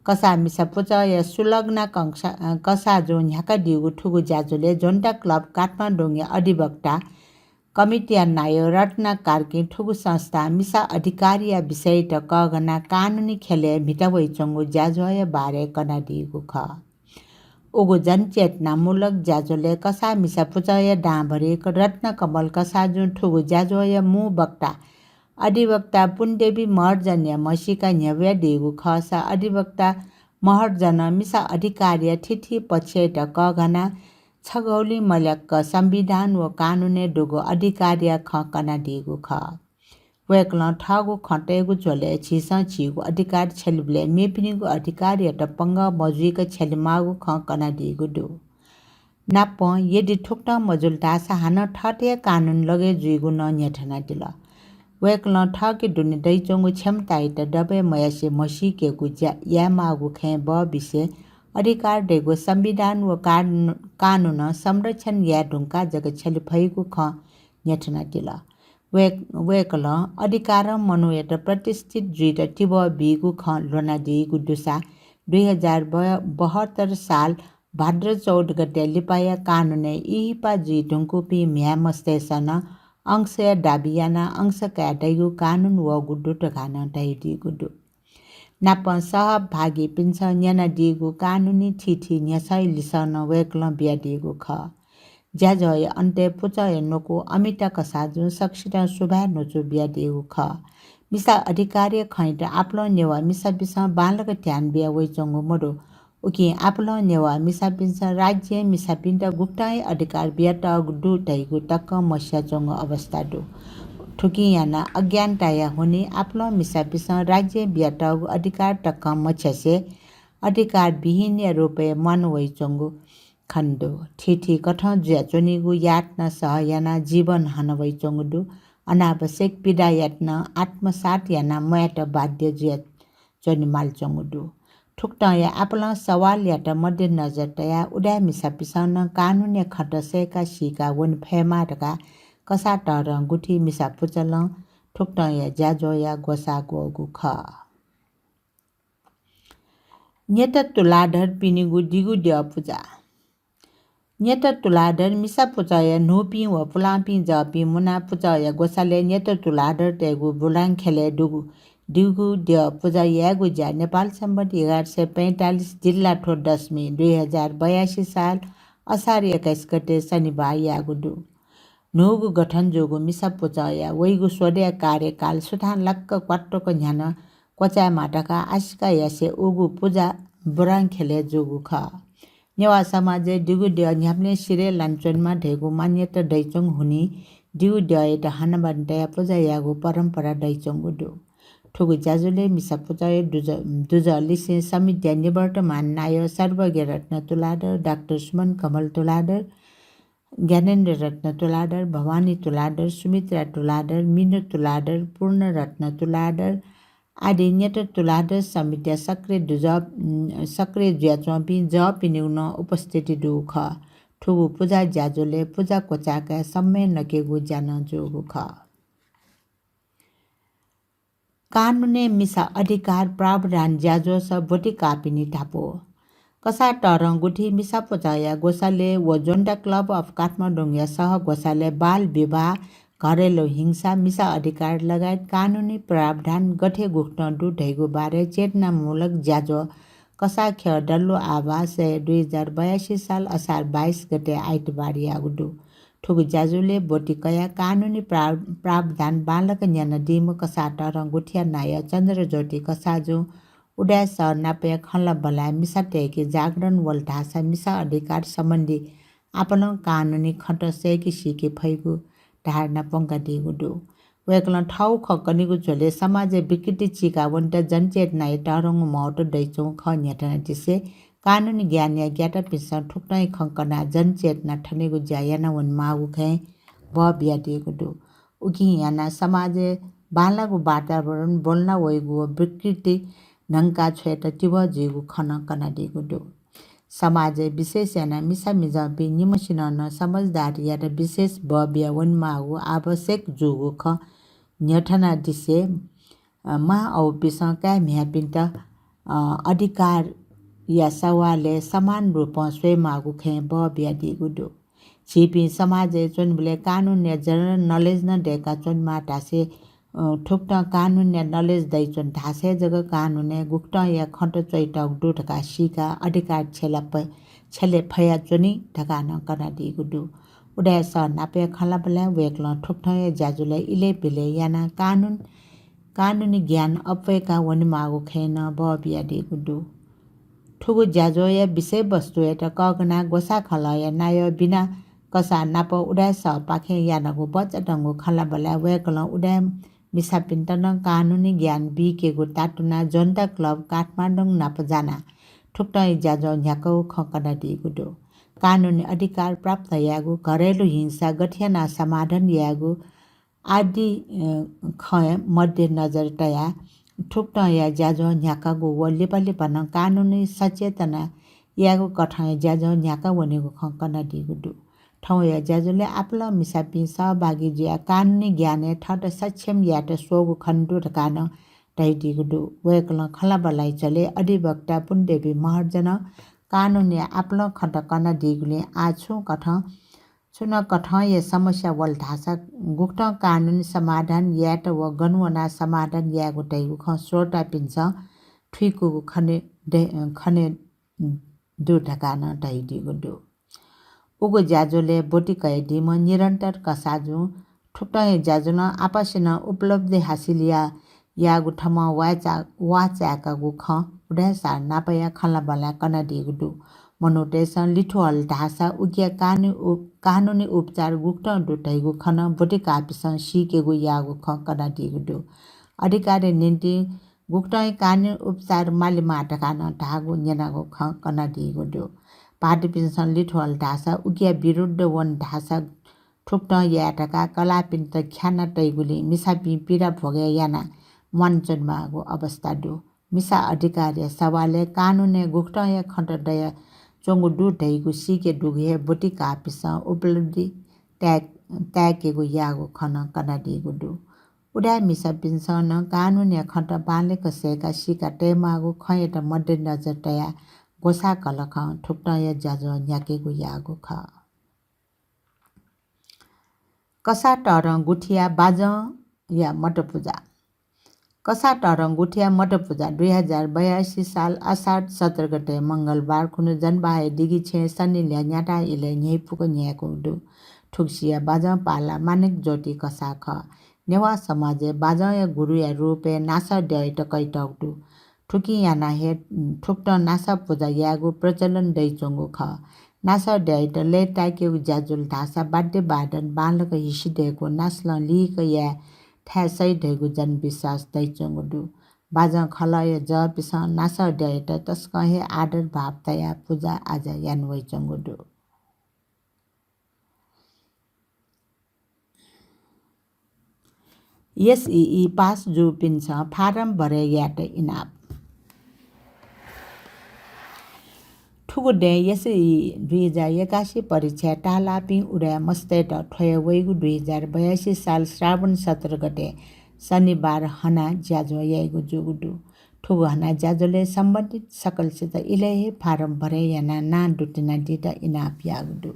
कसाः मिसा पुचःया सुलग्ना कंसा-, अ, कसाःजुं न्ह्याकादीगु थुगु ज्याझ्वलय् जोन्ता Club काठमाडौंया अधिवक्ता कमिटीया नायः रत्ना कार्कीं थुगु संस्थां मिसा अधिकारया विषययात कःघानाः कानुनी ख्यलय् म्हिता वइच्वंगु ज्याझ्वःया बारे कनादीगु खः। उगु जनचेतनामूलक ज्याझ्वलय् कसाः मिसा पुचःया दांभरिक रत्नकमल कसाःजुं थुगु ज्याझ्वःया मू वक्ता अधिवक्ता पुनदेवी महर्जनया म्हसीका न्ह्यब्वयादीगु खःसा अधिवक्ता महर्जनं मिसा अधिकारया थीथी पक्षयात कःघानाः छगौलिं मल्याक संविधान व कानुनय् दुगु अधिकारया खँ कनादीगु खः। वय्‌कलं थःगु खँ तयेगु झ्वलय् झीसं झीगु अधिकार छ्यलीबलय् मेपिनिगु अधिकारयात पंगः मजुइक छ्यलेमाःगु खँ कनादीगु दु। नापं यदि थुकथं मजुल धाःसा हानं थःत हे कानुन लगय् जुइगु नं न्ह्यथनादिल। वय्‌कलं थःके दुने दइच्वंगु क्षमतायात दबय् मयासें म्हसीकेगु ज्या यायेमाःगु खँय् बःबिसें अधिकार दइगु संविधान व कानु-, कानुनं संरक्षण याये धुंकाः जक छ्यले फइगु खँ न्ह्यथनादिल। वय्-, वय्‌कलं अधिकारं मनूयात प्रतिष्ठित जुइत तिबः बीगु खँ ल्ह्वनादीगु दुसा दुई हजार बहत्तर साल भाद्र चौध गते लिपाया कानुनय् इहिपा जुइ धुंकूपिं म्ह्याय्‌मस्तय्‌सं नं अंशया दाबी यानाः अंश काये दइगु कानुन वःगु दु धकाः नं धयादीगु दु। नापं सहभागीपिन्सं न्यनादीगु कानुनी थीथी न्ह्यसःया लिसः नं वय्‌कलं बियादीगु खः। ज्याझ्वःया अन्तय् पुचःया न्वकू अमिता कसाःजुं सकसितं सुभाय् न्वचु बियादीगु खः। मिसा अधिकारया खँयात आपालं नेवाः मिसापिन्सं बांलाक ध्यान बिया वइच्वंगु मदु। उकिं आपालं नेवाः मिसापिन्सं राज्यं मिसापिन्त गुकथं हे अधिकार बियातःगु दु धइगु तकं मस्याच्वंगु अवस्था दु। थुकिं यानाः अज्ञानताया हुनिं आपालं मिसापिन्सं राज्यं बियातःगु अधिकार तकं मछ्यासे अधिकार विहीनया रूपय् म्वाना वइच्वंगु खने दु। थीथी कथं जुयाच्वनीगु यातना सह यानाः जीवन हना वइच्वंगु दु। अनावश्यक पीडायात नं आत्मसात यानाः म्वायेत बाध्य जुया च्वनेमालच्वंगु दु। थुकथंया आपालं सवालयात मध्यनजर तयाः उदाय् मिसापिन्सं नं कानुनया खँत सय्‌का सीका वने फयेमाः धकाः कसाः तःधं गुथि मिसा पुचलं थुकथंया ज्याझ्वःया ग्वसाः ग्वःगु खः। न्यत तुलाधरपिनिगु दिगु द्यः पुजा। न्यत तुलाधर मिसा पुचःया न्हूपिं व पुलांपिं जःपिं मुनाः पुचःया ग्वसालय् न्यत तुलाधर तयेगु बुलां ख्यलय् दुगु, दिगु द्यः पुजा यायेगु ज्या नेपाल सम्बत एघार सय पैंतालिस दिल्लाथ्व दशमी दुई हजार बयासी साल असार एक्काइस गते शनिबार याःगु दु। न्हूगु गठन जूगु मिसा पुचःया वइगु स्वदँया कार्यकाल सुथां लाक्क क्वात्तुक न्ह्यानं क्वचायेमाः धकाः आशिका यासें उगु पुजा बुरांख्यलय् जूगु खः। नेवाः समाजय् दिगु द्यः न्ह्याबलें सिरय् लानाच्वनेमाः धइगु मान्यता दइच्वंगु हुनिं दिगु द्यःयात हनाबना तयाः पुजा यायेगु परम्परा दइच्वंगु दु। थुगु ज्याझ्वलय् मिसा पुचःया दुजः, दुजः लिसें समितिया निवर्तमान नायः सर्वज्ञ रत्न तुलाधर, डाक्टर सुमन कमल तुलाधर, ज्ञानेन्द्र रत्न तुलाधर, भवानी तुलाधर, सुमित्रा तुलाधर, मिनु तुलाधर, पूर्ण रत्न तुलाधर आदि न्यत तुलाधर समितिया सक्रिय दुजः, उम्, सक्रिय जुयाच्वंपिं जःपिनिगु नं उपस्थिति दु खः। थुगु पुजा ज्याझ्वलय् पुजा क्वचाय्काः सम्मय् नकेगु ज्या नं जूगु खः। कानूनय् मिसा अधिकार प्रावधान ज्याझ्वःस ब्वति काःपिनि धापू। कसाः तःधं गुथि मिसा पुचःया ग्वसालय् व जोन्ता क्लब अफ काठमाडौंया सह ग्वसालय् बाल विवाह, घरेलु हिंसा, मिसा अधिकार लगायत कानूनी प्रावधान गथे गुकथं दु धइगु बारे चेतनामूलक ज्याझ्वः कसाः ख्यः डल्लो आभासय् दुई हजार बयासी साल असार बाइस गते आइतबार याःगु दु। थुगु ज्याझ्वलय् ब्वति कयाः कानूनी प्रा-, प्रावधान बांलाक न्यनादीम्ह कसाः तःधं गुथिया नायः चन्द्रज्योति कसाःजुं उदाय् सः नापया खँल्हाबल्हाय् मिसातय्के जागरण वल धाःसा मिसा अधिकार सम्बन्धी आपालं कानूनी खँत सय्के सीके फइगु धारणा प्वंकादीगु दु। वय्कलं थःगु खँ कनेगु झ्वलय् समाजय् विकृति चीका वनेत जनचेतनाया तःधंगु महत्व दइच्वंगु खँ न्ह्यथनादिसें कानूनी ज्ञानया ज्ञातापिन्सं थुकथंया खँ कनाः जनचेतना थनेगु ज्या यानावनेमाःगु खँय् बः बियादीगु दु। उकिं यानाः समाजय् बांलाःगु वातावरण ब्वलना वइगु व विकृति न्हंका छ्वयेत तिबः जुइगु खँ नं कनादीगु दु। समाजय् विशेष यानाः मिसा मिजंपिं निम्हसिनं नं समझदारीयात विशेष बः बिया वनेमाःगु आवश्यक जूगु खँ न्ह्यथनादिसें, अ, मां औपिसं काय् म्ह्याय्पिन्त, अ, अधिकारया सवालय् समान रूपं स्वयेमाःगु खँय् बः बियादीगु दु। झीपिं समाजय् च्वनेबलय् कानूनया general knowledge नं दय्का च्वनेमाः धासें, अ, थुकथं कानूनया knowledge दइच्वन धाःसा हे जक कानूनय् गुकथंया खँत च्वइतःगु दु धकाः सीकाः अधिकार छ्यला प-, छ्यले फयाच्वनी धकाः नं कनादीगु दु। उदाय् सः नापया खँल्हाबल्हाय् वय्कलं थुकथंया ज्याझ्वलय् इलय् ब्यलय् यानाः कानून, कानूनी ज्ञान अप्वय्का वनेमाःगु खँय् नं बः बियादीगु दु। थुगु ज्याझ्वःया विषयवस्तुयात कःघानाः ग्वसाः खलःया नायः बिना कसाः नाप उदाय् सःपाखें यानागु बचातंगु खँल्हाबल्हाय् वय्कलं उदाय् मिसापिन्त नं कानूनी ज्ञान बीकेगु तातुनाः जोन्ता क्लब काठमाडौं नाप जानाः थुकथंया ज्याझ्वः न्ह्याकागु खँ कनादीगु दु। कानूनी अधिकार प्राप्त यायेगु, घरेलु हिंसा गथे यानाः समाधान यायेगु आदि, अ, खँय् मध्यनजर तयाः थुकथंया ज्याझ्वः न्ह्याकागु व लिपा लिपा नं कानूनी सचेतना यायेगु कथंया ज्याझ्वः न्ह्याका वनेगु खँ कनादीगु दु। थौंया ज्याझ्वलय् आपालं मिसापिं सहभागी जुयाः कानूनी ज्ञानय् थःत सक्षम यायेत स्वःगु खनेदु धकाः नं धयादीगु दु। वय्कलं खँल्हाबल्हाया झ्वलय् अधिवक्ता पुण्यदेवी महर्जनं कानूनया आपालं खँत कनादीगुलिं आः छुं कथं छुं नं कथंया समस्या वल धाःसा गुकथं कानूनी समाधान यायेत व गन वनाः समाधान यायेगु धइगु खँ श्रोतापिन्सं थुइकूगु खने दे-, खने दु धकाः नं धयादीगु दु। उगु ज्याझ्वलय् ब्वति कयादीम्ह निरन्तर कसाःजुं थुकथंया ज्याझ्वलं आपसिनं उपलब्धि हासिल या-, याःगु थम्हं वाःचा-, वाःचाय्कागु खँ उदाय् सः नापया खँल्हाबल्हाय् कनादीगु दु। मनूतय्सं लिथ्व हल धाःसा उकिया कानु-, उ-, कानूनी उपचार गुकथं दु धइगु खँ नं ब्वति काःपिन्सं सीकेगु याःगु खँ कनादीगु दु। अधिकारया निंतिं गुकथं कानूनी उपचार मालेमाः धकाः नं धाःगु न्यनागु खँ कनादीगु दु। भाःतपिन्सं लिथ्व हल धाःसा उकिया विरुद्ध वन धाःसा थुकथं याये धकाः कलाःपिन्त ख्याना तइगुलिं मिसापिं पीडा भोगे यानाः म्वानाच्वनेमाःगु अवस्था दु। मिसा अधिकारया सवालय् कानूनय् गुकथंया खँत दयाच्वंगु दु धइगु सीके दुगु हे ब्वति काःपिन्सं उपलब्धि ताय्-, ताय्केगु याःगु खँ नं कनादीगु दु। उदाय् मिसापिन्सं नं कानूनया खँत बांलाक सय्काः सीका तयेमाःगु खँयात मध्यनजर तयाः ग्वसाः कलखं थुकथंया ज्याझ्वः न्ह्याकेगु याःगु खः। कसाः तःधं गुथिया बाजंया मतपुजा। कसाः तःधं गुथिया मठपुजा दुई हजार बयासी साल असार सत्र गते मंगलबार खुन्हु जनबहाःया दिगि छेँय् सनिल्या न्याताः इलय् न्ह्यइपुक न्ह्यायेकूगु दु। थुगुसिया बाजं पाला मानिक ज्योति कसाः खः। नेवाः समाजय् बाजंया गुरुया रूपय् नासः द्यःयात कयातःगु दु। थुकिं यानाः हे थुकथं नासः पुजा यायेगु प्रचलन दइच्वंगु खः। नासः द्यःयात लय्ताय्केगु ज्याझ्वः धाःसा वाद्य वादन बांलाक हिसि दयेकूगु नासलं लिक्क याये थाय् सइ धइगु जनविश्वास दइच्वंगु दु। बाजं खलःया जःपिन्सं नासः द्यःयात तसकं हे आदर भाव तयाः पुजा आजा याना वइच्वंगु दु। एसईई पास जूपिन्सं फारम भरे यायेत इनाप। थुगु दँय् एसईई दुई हजार एकासी परीक्षाय् ताःलाःपिं उदाय् मस्तय्त थ्वया वइगु दुई हजार बयासी साल श्रावण सत्र गते शनिबार हना ज्याझ्वः याइगु जूगु दु। थुगु हना ज्याझ्वलय् सम्बन्धित सकलसित इलय् हे फारम भरे यानाः नां दुतिनादीत इनाप याःगु दु।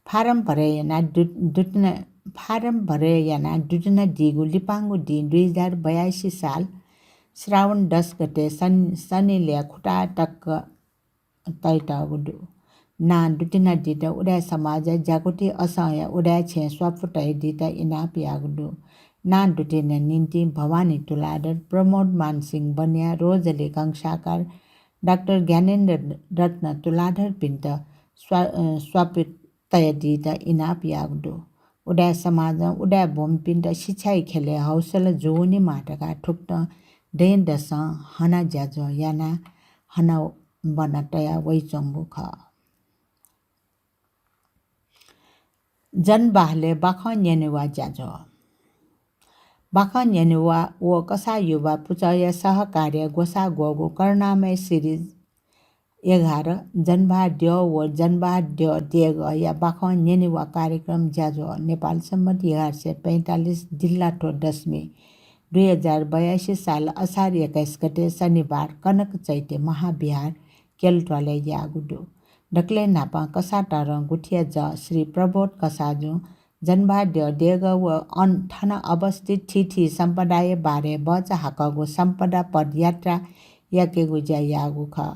फारम भरे यानाः दु-, दुतिना-, फारम भरे यानाः दुतिनादीगु लिपांगु दिं दुई हजार बयासी साल श्रावण दस गते शन-, शनिल्या खुताः तक तयातःगु दु। नां दुतिनादीत उदाय् समाजया ज्याकुथि असंया उदाय् छेँय् स्वापू तयादीत इनाप याःगु दु। नां दुतिना निंतिं भवानी तुलाधर, प्रमोद मानसिंह बनिया, रोजली कंसाकार, डाक्टर ज्ञानेन्द्र रत्न तुलाधरपिन्त स्वा-, अ, स्वापू तयादीत इनाप याःगु दु। उदाय् समाजं उदाय् ब्वंपिन्त शिक्षाया ख्यलय् हौसला जूवनेमाः धकाः थुकथं दँय्‌दसं हना ज्याझ्वः यानाः हनाबना तया वइच्वंगु खः। जनबहालय् बाखं न्यनेवा ज्याझ्वः। बाखं न्यनेवा व कसाः युवा पुचःया सहकार्यय् ग्वसाः ग्वःगु करुणामय सिरिज एघार जनबहाः द्यः व जनबहाः द्यः देगःया बाखं न्यनेवा कार्यक्रम ज्याझ्वः नेपाल सम्बत एघार सय पैंतालिस दिल्लाथ्व दशमी दुई हजार बयासी साल असार एक्काइस गते शनिबार कनक चैत्य महाविहार केल्ट्वालय् याःगु दु। दकलय् न्हापां कसाः तःधं गुथिया जः श्री प्रबोध कसाःजुं जनबहाः द्यः देगः व अन-, थन अवस्थित थीथी सम्पदाया बारे भचा हाकःगु सम्पदा पदयात्रा याकेगु ज्या याःगु खः।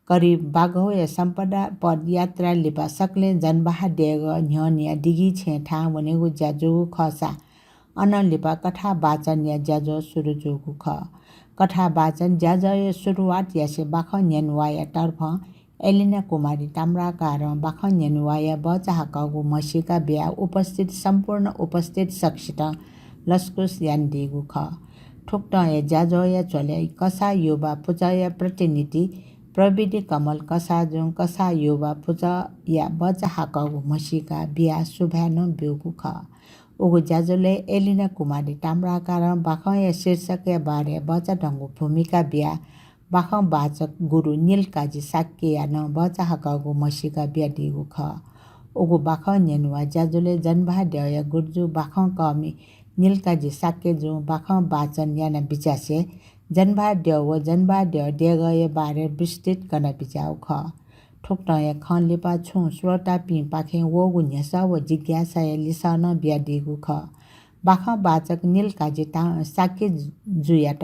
करिब बाघौया सम्पदा पदयात्रा लिपा सकलें जनबहाः देगः न्ह्यःने दिगि छेँय् थाहां वनेगु ज्या जूगु खःसा अनं लिपा कथा वाचनया ज्याझ्वः सुरु जूगु खः। कथा वाचन ज्याझ्वःया सुरुवात यासें बाखं न्यनेवाया तर्फं एलिना कुमारी ताम्राकारं बाखं न्यनेवाया भचा हाकःगु म्हसीका बियाः उपस्थित सम्पूर्ण उपस्थित सकसितं लसकुस यानादीगु खः। थुकथं हे ज्याझ्वःया झ्वलय् कसाः युवा पुचःया प्रतिनिधि प्रविधि कमल कसाःजुं कसाः युवा पुचःया भचा हाकःगु म्हसीका बियाः सुभाय् नं ब्यूगु खः। उगु ज्याझ्वलय् एलिना कुमारी ताम्राकारं बाखंया शीर्षकया बारे भचा धंगु भूमिका बियाः बाखं वाचक गुरु नीलकाजी शाक्यया नं भचा हाकःगु म्हसीका बियादीगु खः। उगु बाखं न्यनेवा ज्याझ्वलय् जनबहाः द्यःया गुरुजु बाखं कःमि नीलकाजी शाक्यजुं बाखं वाचन याना बिचासें जनबहाः द्यः व जनबहाः द्यः देगःया बारे विस्तृत कना बिचाःगु खः। थुकथं हे खँ लिपा छुं श्रोतापिंपाखें वःगु न्ह्यसः व जिज्ञासाया लिसः नं बियादीगु खः। बाखं वाचक नीलकाजी ता-, शाक्यजुयात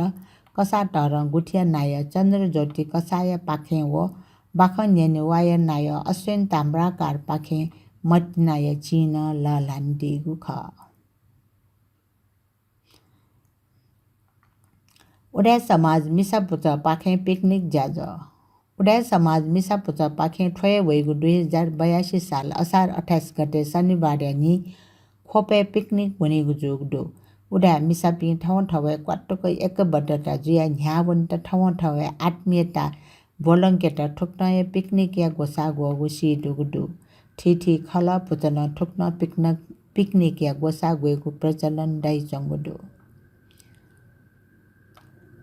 कसाः तःधं गुथिया नायः चन्द्रज्योति कसाःयापाखें व बाखं न्यनेवाया नायः अश्विन ताम्राकारपाखें मतिनाया चिं नं लःल्हानादीगु खः। उदाय् समाज मिसा पुचःपाखें पिकनिक ज्याझ्वः। उदाय् समाज मिसा पुचःपाखें थ्वया वइगु दुई हजार बयासी साल असार अट्ठाइस गते शनिबारया न्हि ख्वपय् पिकनिक वनेगु जूगु दु। उदाय् मिसापिं थवंथवय् क्वातुक एकबद्धता जुयाः न्ह्याः वनेत थवंथवय् आत्मीयता ब्वलंकेत थुकथं हे पिकनिकया ग्वसाः ग्वःगु सीदुगु दु। थीथी खलः पुचलं थुकथं पिकनिक, पिकनिकया ग्वसाः ग्वयेगु प्रचलन दइच्वंगु दु।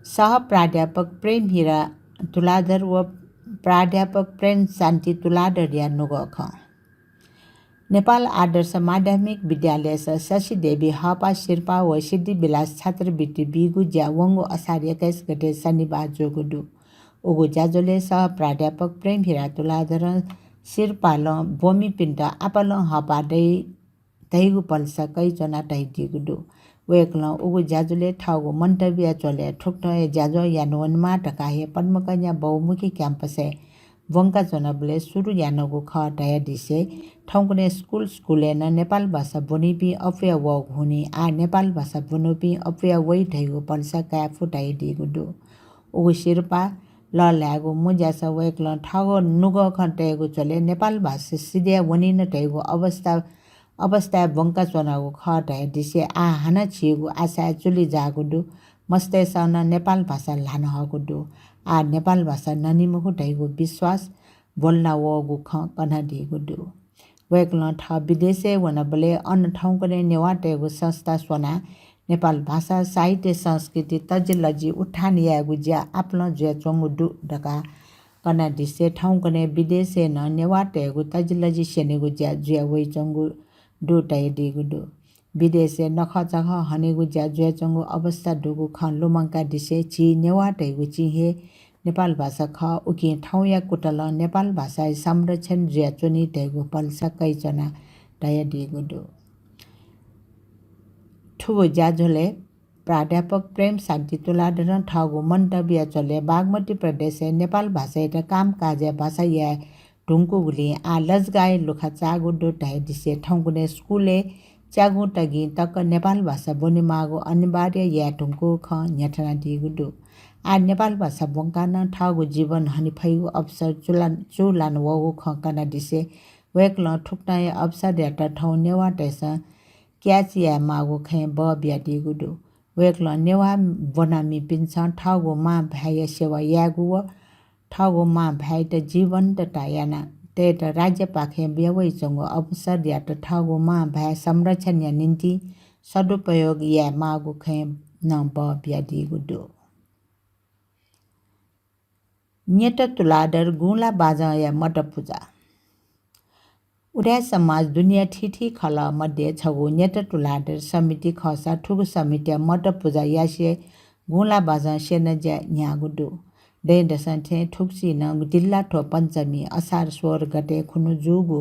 सह प्राध्यापक प्रेम हिरा तुलाधर व प्राध्यापक प्रेम शान्ति तुलाधरया नुगः खँ। नेपाल आदर्श माध्यमिक विद्यालयस शशि देवी हःपाः सिरपाः व सिद्धिविलास छात्रवृत्ति बीगु ज्या वंगु असार एक्काइस गते शनिबार जूगु दु। उगु ज्याझ्वलय् सह प्राध्यापक प्रेम हिरा तुलाधरं सिरपालं ब्वमिपिन्त आपालं हःपाः दइ धइगु पलेसा कयाच्वना धयादीगु दु। वय्कलं उगु ज्याझ्वलय् थःगु मन्तव्यया झ्वलय् थुकथं हे ज्याझ्वः यानावनेमाः धकाः हे पद्मकन्या बहुमुखी क्याम्पसय् ब्वंकाच्वनाबलय् सुरु यानागु खः धयादिसे थौंकन्हय् स्कुल स्कुलय् नं नेपाल भाषा ब्वनीपिं अप्वया वःगु हुनिं आः नेपाल भाषा ब्वनूपिं अप्वया वइ धइगु भलसा कायेफु धयादीगु दु। उगु सिरपाः लःल्हायेगु मज्याःसा वय्कलं थःगु नुगः खँ तयेगु झ्वलय् नेपाल भाषा सिधया वनिन धइगु अवस्था, अवस्थाय् ब्वंकाच्वनागु खः धयादिसे आः हानं झीगु आशाय् चुलि जाःगु दु। मस्तय्सं नं नेपाल भाषा ल्हानाहःगु दु। आः नेपाल भाषा ननी मखु धइगु विश्वास ब्वलना वःगु खँ कनादीगु दु। वय्कलं थः विदेशय् वनाबलय् अन थौंकन्हय् नेवाःतय्गु संस्था स्वनाः नेपाल भाषा, साहित्य, संस्कृति, तजिलजि उत्थान यायेगु ज्या आपालं जुयाच्वंगु दु धकाः कनादिसे थौंकन्हय् विदेशय् नं नेवाःतय्गु तजिलजि स्यनेगु ज्या जुया वइच्वंगु दु धयादीगु दु। विदेशय् नखःचखः हनेगु ज्या जुयाच्वंगु अवस्था दुगु खँ लुमंकादिसे झी नेवाःतय्गु चिं हे नेपाल भाषा खः, उकिं थौंया कुतलं नेपाल भाषाया संरक्षण जुयाच्वनी धइगु भलसा कयाच्वना धयादीगु दु। थुगु ज्याझ्वलय् प्राध्यापक प्रेम शान्ति तुलाधरं थःगु मन्तव्यया झ्वलय् बागमती प्रदेशय् नेपाल भाषायात कामकाजया भाषा याये धुंकूगुलिं आः लजगाःया लुखा चाःगु दु धयादिसे थौंकन्हय् स्कुलय् च्यागुं तगिं तक नेपाल भाषा ब्वनेमाःगु अनिवार्य याये धुंकूगु खँ न्ह्यथनादीगु दु। आः नेपाल भाषा ब्वंकाः नं थःगु जीवन हने फइगु अवसर चुला-, चूलाना वःगु खँ कनादिसे वय्कलं थुकथंया अवसरयात थौं नेवाःतय्सं catch यायेमाःगु खँय् बः बियादीगु दु। वय्कलं नेवाः ब्वनामिपिन्सं थःगु मां भाय्या सेवा यायेगु व थःगु मां भाय्‌यात जीवन्तता याना तयेत राज्यपाखें बियावइच्वंगु अवसरयात थःगु मां भाय् संरक्षणया निंतिं सदुपयोग यायेमाःगु खँय् नं बः बियादीगु दु। न्यत तुलाधर गुँला बाजंया मत पुजा। उदाय् समाज दुनेया थीथी खलः मध्ये छगू न्यत तुलाधर समिति खःसा थुगु समितिया मत पुजा यासें गुँला बाजं स्यना ज्या न्ह्याःगु दु। दँय्‌दसं थें थुगुसी नं दिल्लाथ्व पञ्चमी असार सोह्र गते खुन्हु जूगु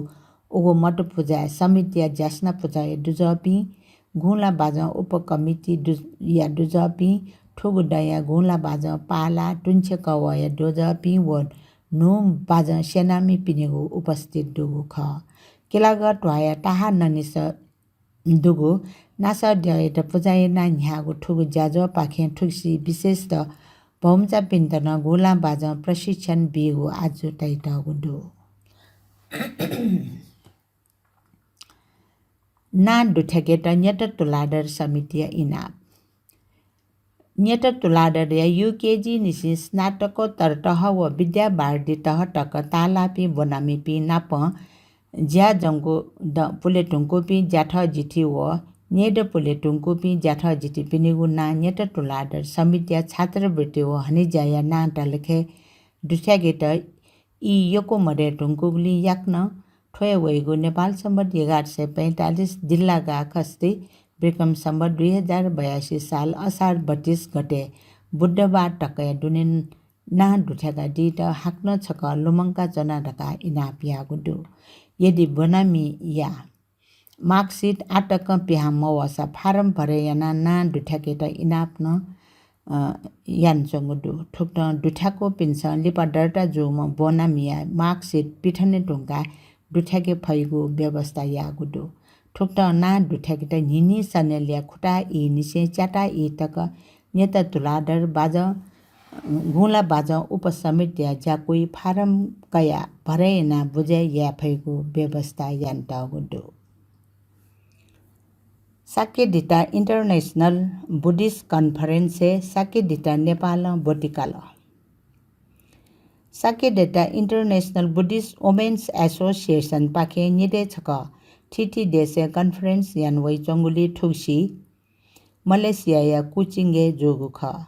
उगु मत पुजाय् समितिया ज्यासना पुचःया दुजःपिं, गुँला बाजं उपकमिटी दु-, या दुजःपिं, थुगु दँया गुँला बाजं पाला, तुंछेकवःया दुजःपिं व न्हू बाजं स्यनामिपिनिगु उपस्थित दुगु खः। किलागः ध्वाःया ताहाननिसं दुगु नासःद्यःयात पुजा यानाः न्ह्याःगु थुगु ज्याझ्वःपाखें थुगुसी विशेषतः भौमचापिन्त नं गुँला बाजं प्रशिक्षण बीगु आजु तयातःगु दु। नां दुथ्याकेत न्यत तुलाधर समितिया इनाप। न्यत तुलाधरया युकेजी निसें स्नातकोत्तर तह व विद्यावारिधि तह तक ताःलाःपिं ब्वनामिपिं नाप ज्याझ्वः द-, पुले धुंकूपिं ज्याथःजिथि व न्येद पुले धुंकूपिं ज्याथःजिथिपिनिगु नां न्यत तुलाधर समितिया छात्रवृत्ति व हनेज्याया नां तलखे दुथ्याकेत ई यक्व मदये धुंकूगुलिं याकनं थ्वय् वइगु नेपाल संवत् एघार सय पैंतालिस दिल्लागा खस्ती विक्रम संवत् दुई हजार बयासी साल असार बत्तीस गते बुधबार तकया दुने नां दुथ्याकादीत हाकनं छकः लुमंका च्वना धकाः इनाप याःगु दु। यदि ब्वनामिया marksheet आतकं पिहां मवःसा फारम भरे यानाः नां दुथ्याकेत इनाप नं, अ, यानाच्वंगु दु। थुकथं दुथ्याकूपिन्सं लिपा दर्ता जूम्ह ब्वनामिया marksheet पिथने धुंकाः दुथ्याके फइगु व्यवस्था याःगु दु। थुकथं नां दुथ्याकेत न्हिन्हि सनेलया खुताः ईनिसें च्याताः ई तक न्यत तुलाधर बाजं, गुँला बाजं उपसमितिया ज्याकुइ फारम कयाः भरे यानाः बुझे याये फइगु व्यवस्था यानातःगु दु। शाक्यधीता International Buddhist Conference-य् शाक्यधीता नेपालं ब्वति काल। शाक्यधीता International Buddhist Women's Association पाखें निदँय् छकः थीथी देशय् conference याना वइच्वंगुलिं थुगुसी मलेसियाया कुचिंगय् जूगु खः।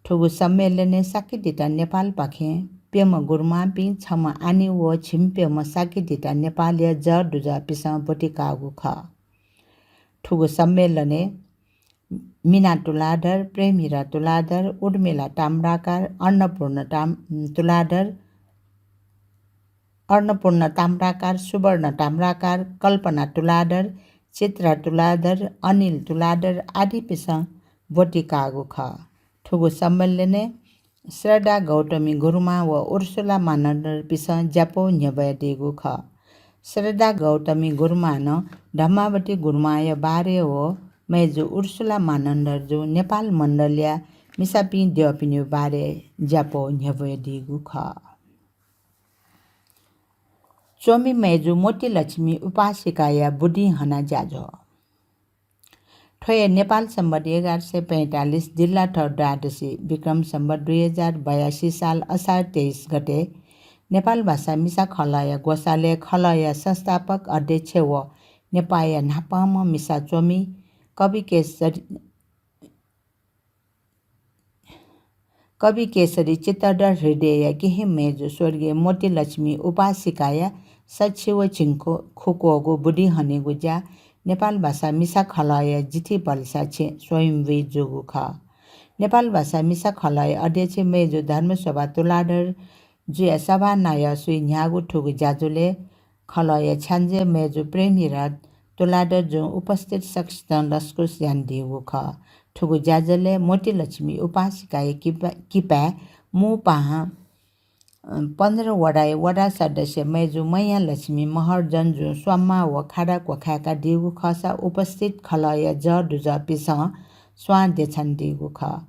थुगु सम्मेलनय् शाक्यधीता नेपालपाखें प्यम्ह गुरुमांपिं, छम्ह आनी व झिंप्यम्ह शाक्यधीता नेपालया जः दुजःपिसं ब्वति काःगु खः। थुगु सम्मेलनय् मिना तुलाधर, प्रेमहिरा तुलाधर, उर्मिला ताम्राकार, अन्नपूर्ण ताम-, तुलाधर, अन्नपूर्ण ताम्राकार, सुवर्ण ताम्राकार, कल्पना तुलाधर, चित्रा तुलाधर, अनिल तुलाधर आदिपिसं ब्वति काःगु खः। थुगु सम्मेलनय् श्रद्धा गौतमी गुरुमां व उर्सुला मानन्धरपिसं ज्यापौ न्ह्यब्वयादीगु खः। श्रद्धा गौतमी गुरुमां नं धम्मावती गुरुमांया बारे व मय्जु उर्सुला मानन्धरजु नेपाल मण्डलया मिसापिं द्यःपिनिगु बारे ज्यापौ न्ह्यब्वयादीगु खः। च्वमि मय्जु मोतीलक्ष्मी उपासिकाया बुदिं हना ज्याझ्वः। थ्व हे नेपाल सम्बत एघार सय पैंतालिस दिल्लाथः द्वादशी, विक्रम सम्बत दुई हजार बयासी साल असार तेइस गते नेपाल भाषा मिसा खलःया ग्वसालय् खलःया संस्थापक अध्यक्ष व नेपाःया न्हापांम्ह मिसा च्वमि कवि केशरी, कवि केशरी चित्तधर हृदयया केहेँ मय्जु स्वर्गीय मोतीलक्ष्मी उपासिकाया सछि व झिंखुक्वःगु बुदिं हनेगु ज्या नेपाल भाषा मिसा खलःया जिथि भलसा छेँ स्वयम्भुइ जूगु खः। नेपाल भाषा मिसा खलःया अध्यक्ष मय्जु धर्मशोभा तुलाधर जुया सभां नायः स्वयाः न्ह्याःगु थुगु ज्याझ्वलय् खलःया छ्याञ्जे मय्जु प्रेमहिरा तुलाधरजुं उपस्थित सकसितं लसकुस यानादीगु खः। थुगु ज्याझ्वलय् मोतीलक्ष्मी उपासिकाया किपा-, किपाय् मू पाहां, अ, पन्ध्र वडाया वडा सदस्य मय्जु मैयालक्ष्मी महर्जनजुं स्वांमाः व खादा क्वखाय्कादीगु खःसा उपस्थित खलःया जःदुजःपिसं स्वां देछानादीगु खः।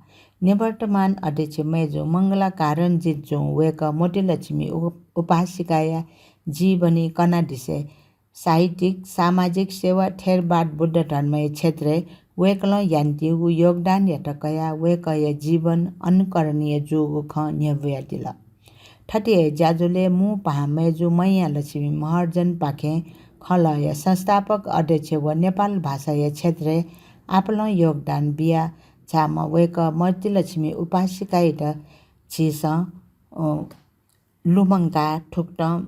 निवर्तमान अध्यक्ष मय्जु मंगला कारणजितजुं वय्कः मोतीलक्ष्मी उ-, उपासिकाया जीवनी कनादिसें साहित्यिक, सामाजिक सेवा, थेरवाद बुद्ध धर्मया क्षेत्रय् वय्कलं यानादीगु योगदानयात कयाः वय्कःया जीवन अनुकरणीय जूगु खँ न्ह्यब्वयादिल। थथे हे ज्याझ्वलय् मू पाहां मय्जु मैयालक्ष्मी महर्जनपाखें खलःया संस्थापक अध्यक्ष व नेपाल भाषाया क्षेत्रय् आपालं योगदान बिया झाःम्ह वय्कः मोतीलक्ष्मी उपासिकायात झीसं, अ, लुमंकाः थुकथं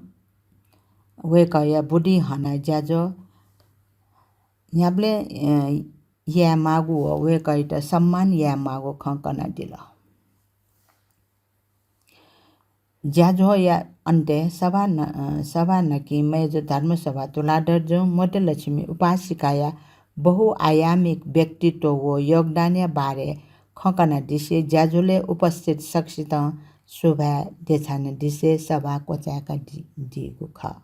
वय्कःया बुदिं हना ज्याझ्वः न्ह्याबलें, अ, यायेमाःगु व वय्कःयात सम्मान यायेमाःगु खँ कनादिल। ज्याझ्वःया अन्त्यय् सभा न-, अ, सभानकिं मय्जु धर्मशोभा तुलाधरजुं मोतीलक्ष्मी उपासिकाया बहुआयामिक व्यक्तित्व व योगदानया बारे खँ कनादिसें ज्याझ्वलय् उपस्थित सकसितं सुभाय् देछानादिसें सभा क्वचाय्कादी-, दीगु खः।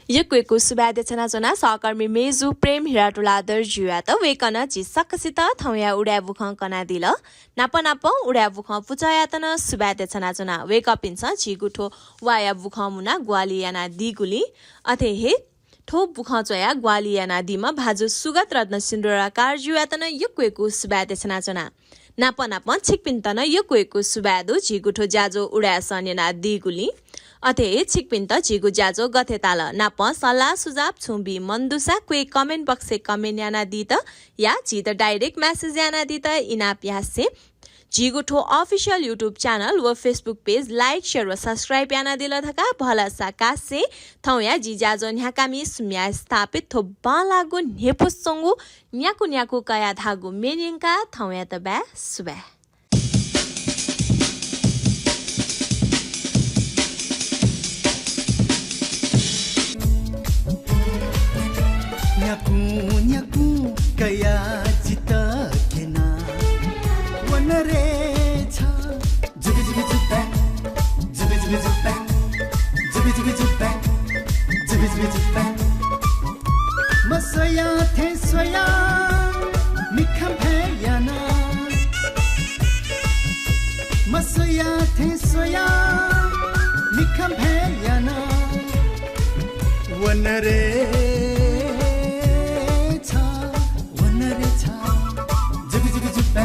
यक्व यक्व सुभाय् देछानाच्वना सहकर्मी मय्जु प्रेमहिरा तुलाधरजुयात। वय्कलं झी सकसित थौंया उदाय् बुखँ कनादिल। नाप नापं उदाय् बुखँ पुचःयात नं सुभाय् देछानाच्वना। वय्कःपिन्सं झीगु थ्व वाःया बुखँ मुनाः ग्वाहालि यानादीगुलिं, अथे हे थ्व बुखँ च्वयाः ग्वाहालि यानादीम्ह भाजु सुगत रत्न सिन्दुराकारजुयात नं यक्व यक्व सुभाय् देछानाच्वना। नाप नापं छिकपिन्त नं यक्व यक्व सुभाय् दु, झीगु थ्व ज्याझ्वः उदाय् सः न्यनादीगुलिं। अथे हे छिकपिन्त झीगु ज्याझ्वः गथे ताल नापं सल्लाह सुझाव छुं बी मन दुसा क्वय् comment box-य् comment यानादीत या झीत direct message यानादीत इनाप यासें झीगु थ्व official YouTube channel व Facebook page like, share व subscribe यानादिल धकाः भलसा कासें थौंया जि ज्याझ्वः न्ह्याकामि सुम्या स्थापित थ्व बांलाःगु न्ह्यइपुसे च्वंगु न्याकू न्याकू कयाः धाःगु म्ये न्यंकाः थौंयात बाय् सुभाय्। न्याकू न्याकू कयाः जितः क्यना वन रे छ। जुबि जुबि जुब्बा, जुबि जुबि जुब्बा, जुबि जुबि जुब्बा, जुबि जुबि जुब्बा। मस्वया थें स्वया मिखा भ्वय् याना। मस्वया थें स्वया मिखा भ्वय् याना। वन रे छ, वन रे छ। जुबि जुबि जुब्बा,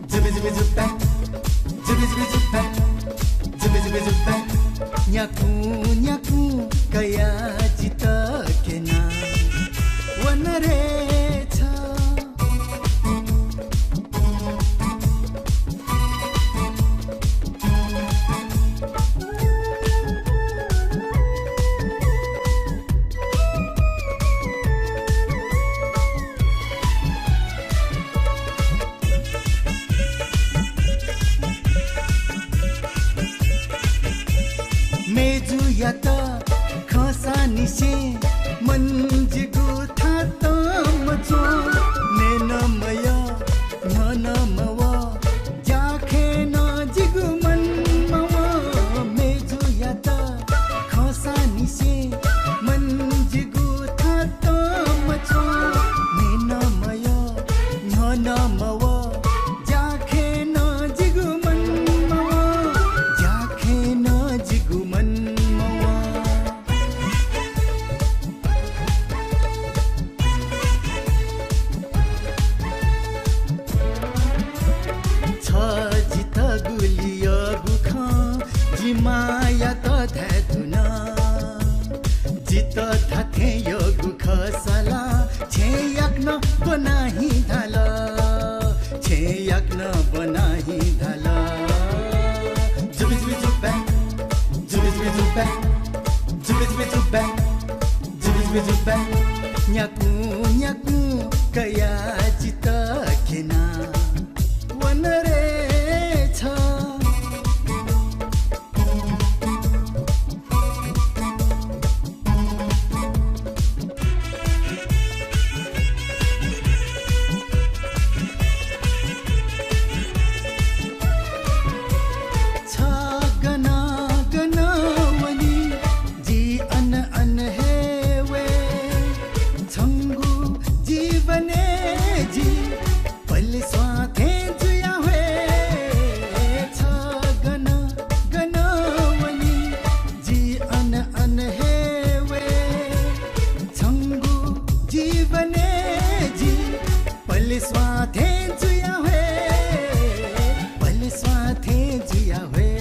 जुबि जुबि जुब्बा, जुबि जुबि जुब्बा, जुबि जुबि जुब्बा। न्याकू न्याकू कयाः जितः क्यना वन रे छ। यात खंसांनिसें मन जिगु थातं मच्वं। नये नं मयः, न्ह्यः नं मवः, ज्याखँय् नं जिगु मन मवं। मय्जुयात खंसांनिसें मन जिगु थातं मच्वं। नये नं मयः, न्ह्यः नं मवः, ज्याखँय् नं जिगु मन मवं, ज्याखँय् नं जिगु मन मवं। छ जितः गुलि यःगु खँ जि मांयात धाये धुन। जितः धात्थें यःगु खःसा ला छेँ याकनं ब्वना हिं धाल, छेँ याकनं ब्वना हिं धाल। जुबि जुबि जुब्बा, जुबि जुबि जुब्बा, जुबि जुबि जुब्बा, जुबि जुबि जुब्बा। न्याकुं न्याकुं कयाः जितः क्यना वन रे छ। छ गन गन वनी, जि अन अन हे वये। छंगु जीवनय् जि पलेस्वां थें जुया वये। छ गन गन वनी, जि अन अन हे वये। छंगु जीवनय् जि पलेस्वां थें जुया वये, पलेस्वां थें जुया वये।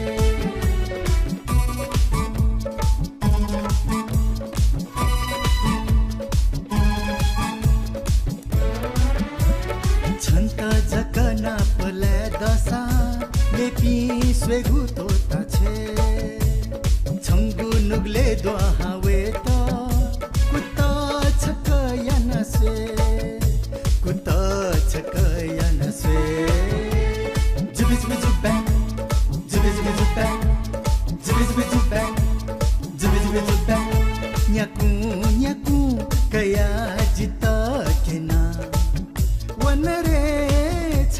छन्त जक नापलाये दःसा मेपिं स्वयेगु त्वःता छ्वये। छंगु नुगलय् द्वहां वयेत कुतः छकः याना स्वये, कुतः छकः याना स्वये। जुबि जुबि जुब्बा, जुबि जुबि जुब्बा, जुबि जुबि जुब्बा, जुबि जुबि जुब्बा। न्याकुं न्याकुं कयाः जितः क्यना वन रे छ।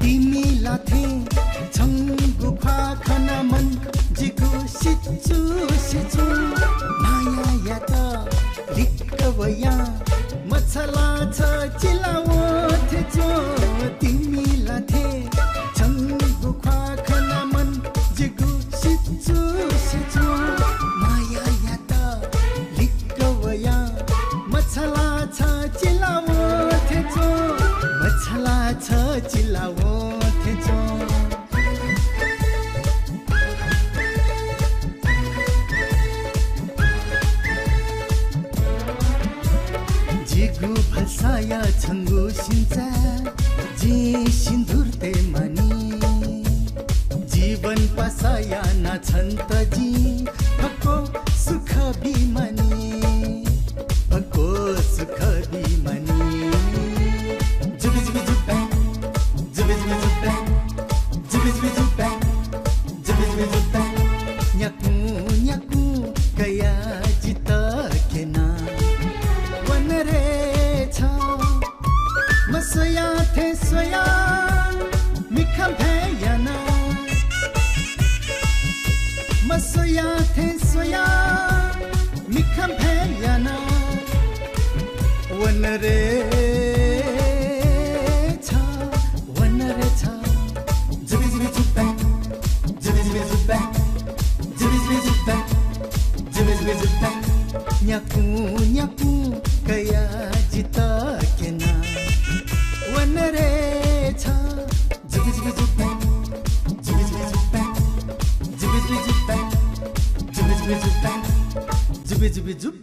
तिमि ला थें छंगु ख्वाः खना मन जिगु सिचुसिचु। मायायात लिक्क वयां मछालाछ चिलावं थें च्वं। तिमि ला थें छंगु ख्वाः खना मन जिगु सिचुसिचु। मायायात लिक्क वयां मछालाछ चिलावं थें च्वं, मछालाछ चिलावं थें च्वं। जिगु भलसाया छंगु सिन्चाय् जिं सिन्दुर तये मानि। जीवन पासा याना छन्त जिं फक्व सुख बी मानि, फक्व सुख बी मानि। जुबि जुबि जुब्बा, जुबि जुबि जुब्बा, जुबि जुबि जुब्बा, जुबि जुबि जुब्बा। न्याकुं न्याकुं कयाः जितः क्यना वन रे छ। मस्वया थें स्वया मिखा भ्याय् याना। मस्वया थें स्वया मिखा भ्याय् याना। वन रे छ, वन रे छ। जुबि जुबि जुब्बा, जुबि जुबि जुब्बा, जुबि जुबि जुब्बा, जुबि जुबि जुब्बा। न्याकुं न्याकुं कयाः जितः क्यना वन रे छ। जुबि जुबि जुब्बा, जुबि जुबि जुब्बा, जुबि जुबि जुब्बा, जुबि जुबि जुब्बा, जुबि जुबि जुब्बा।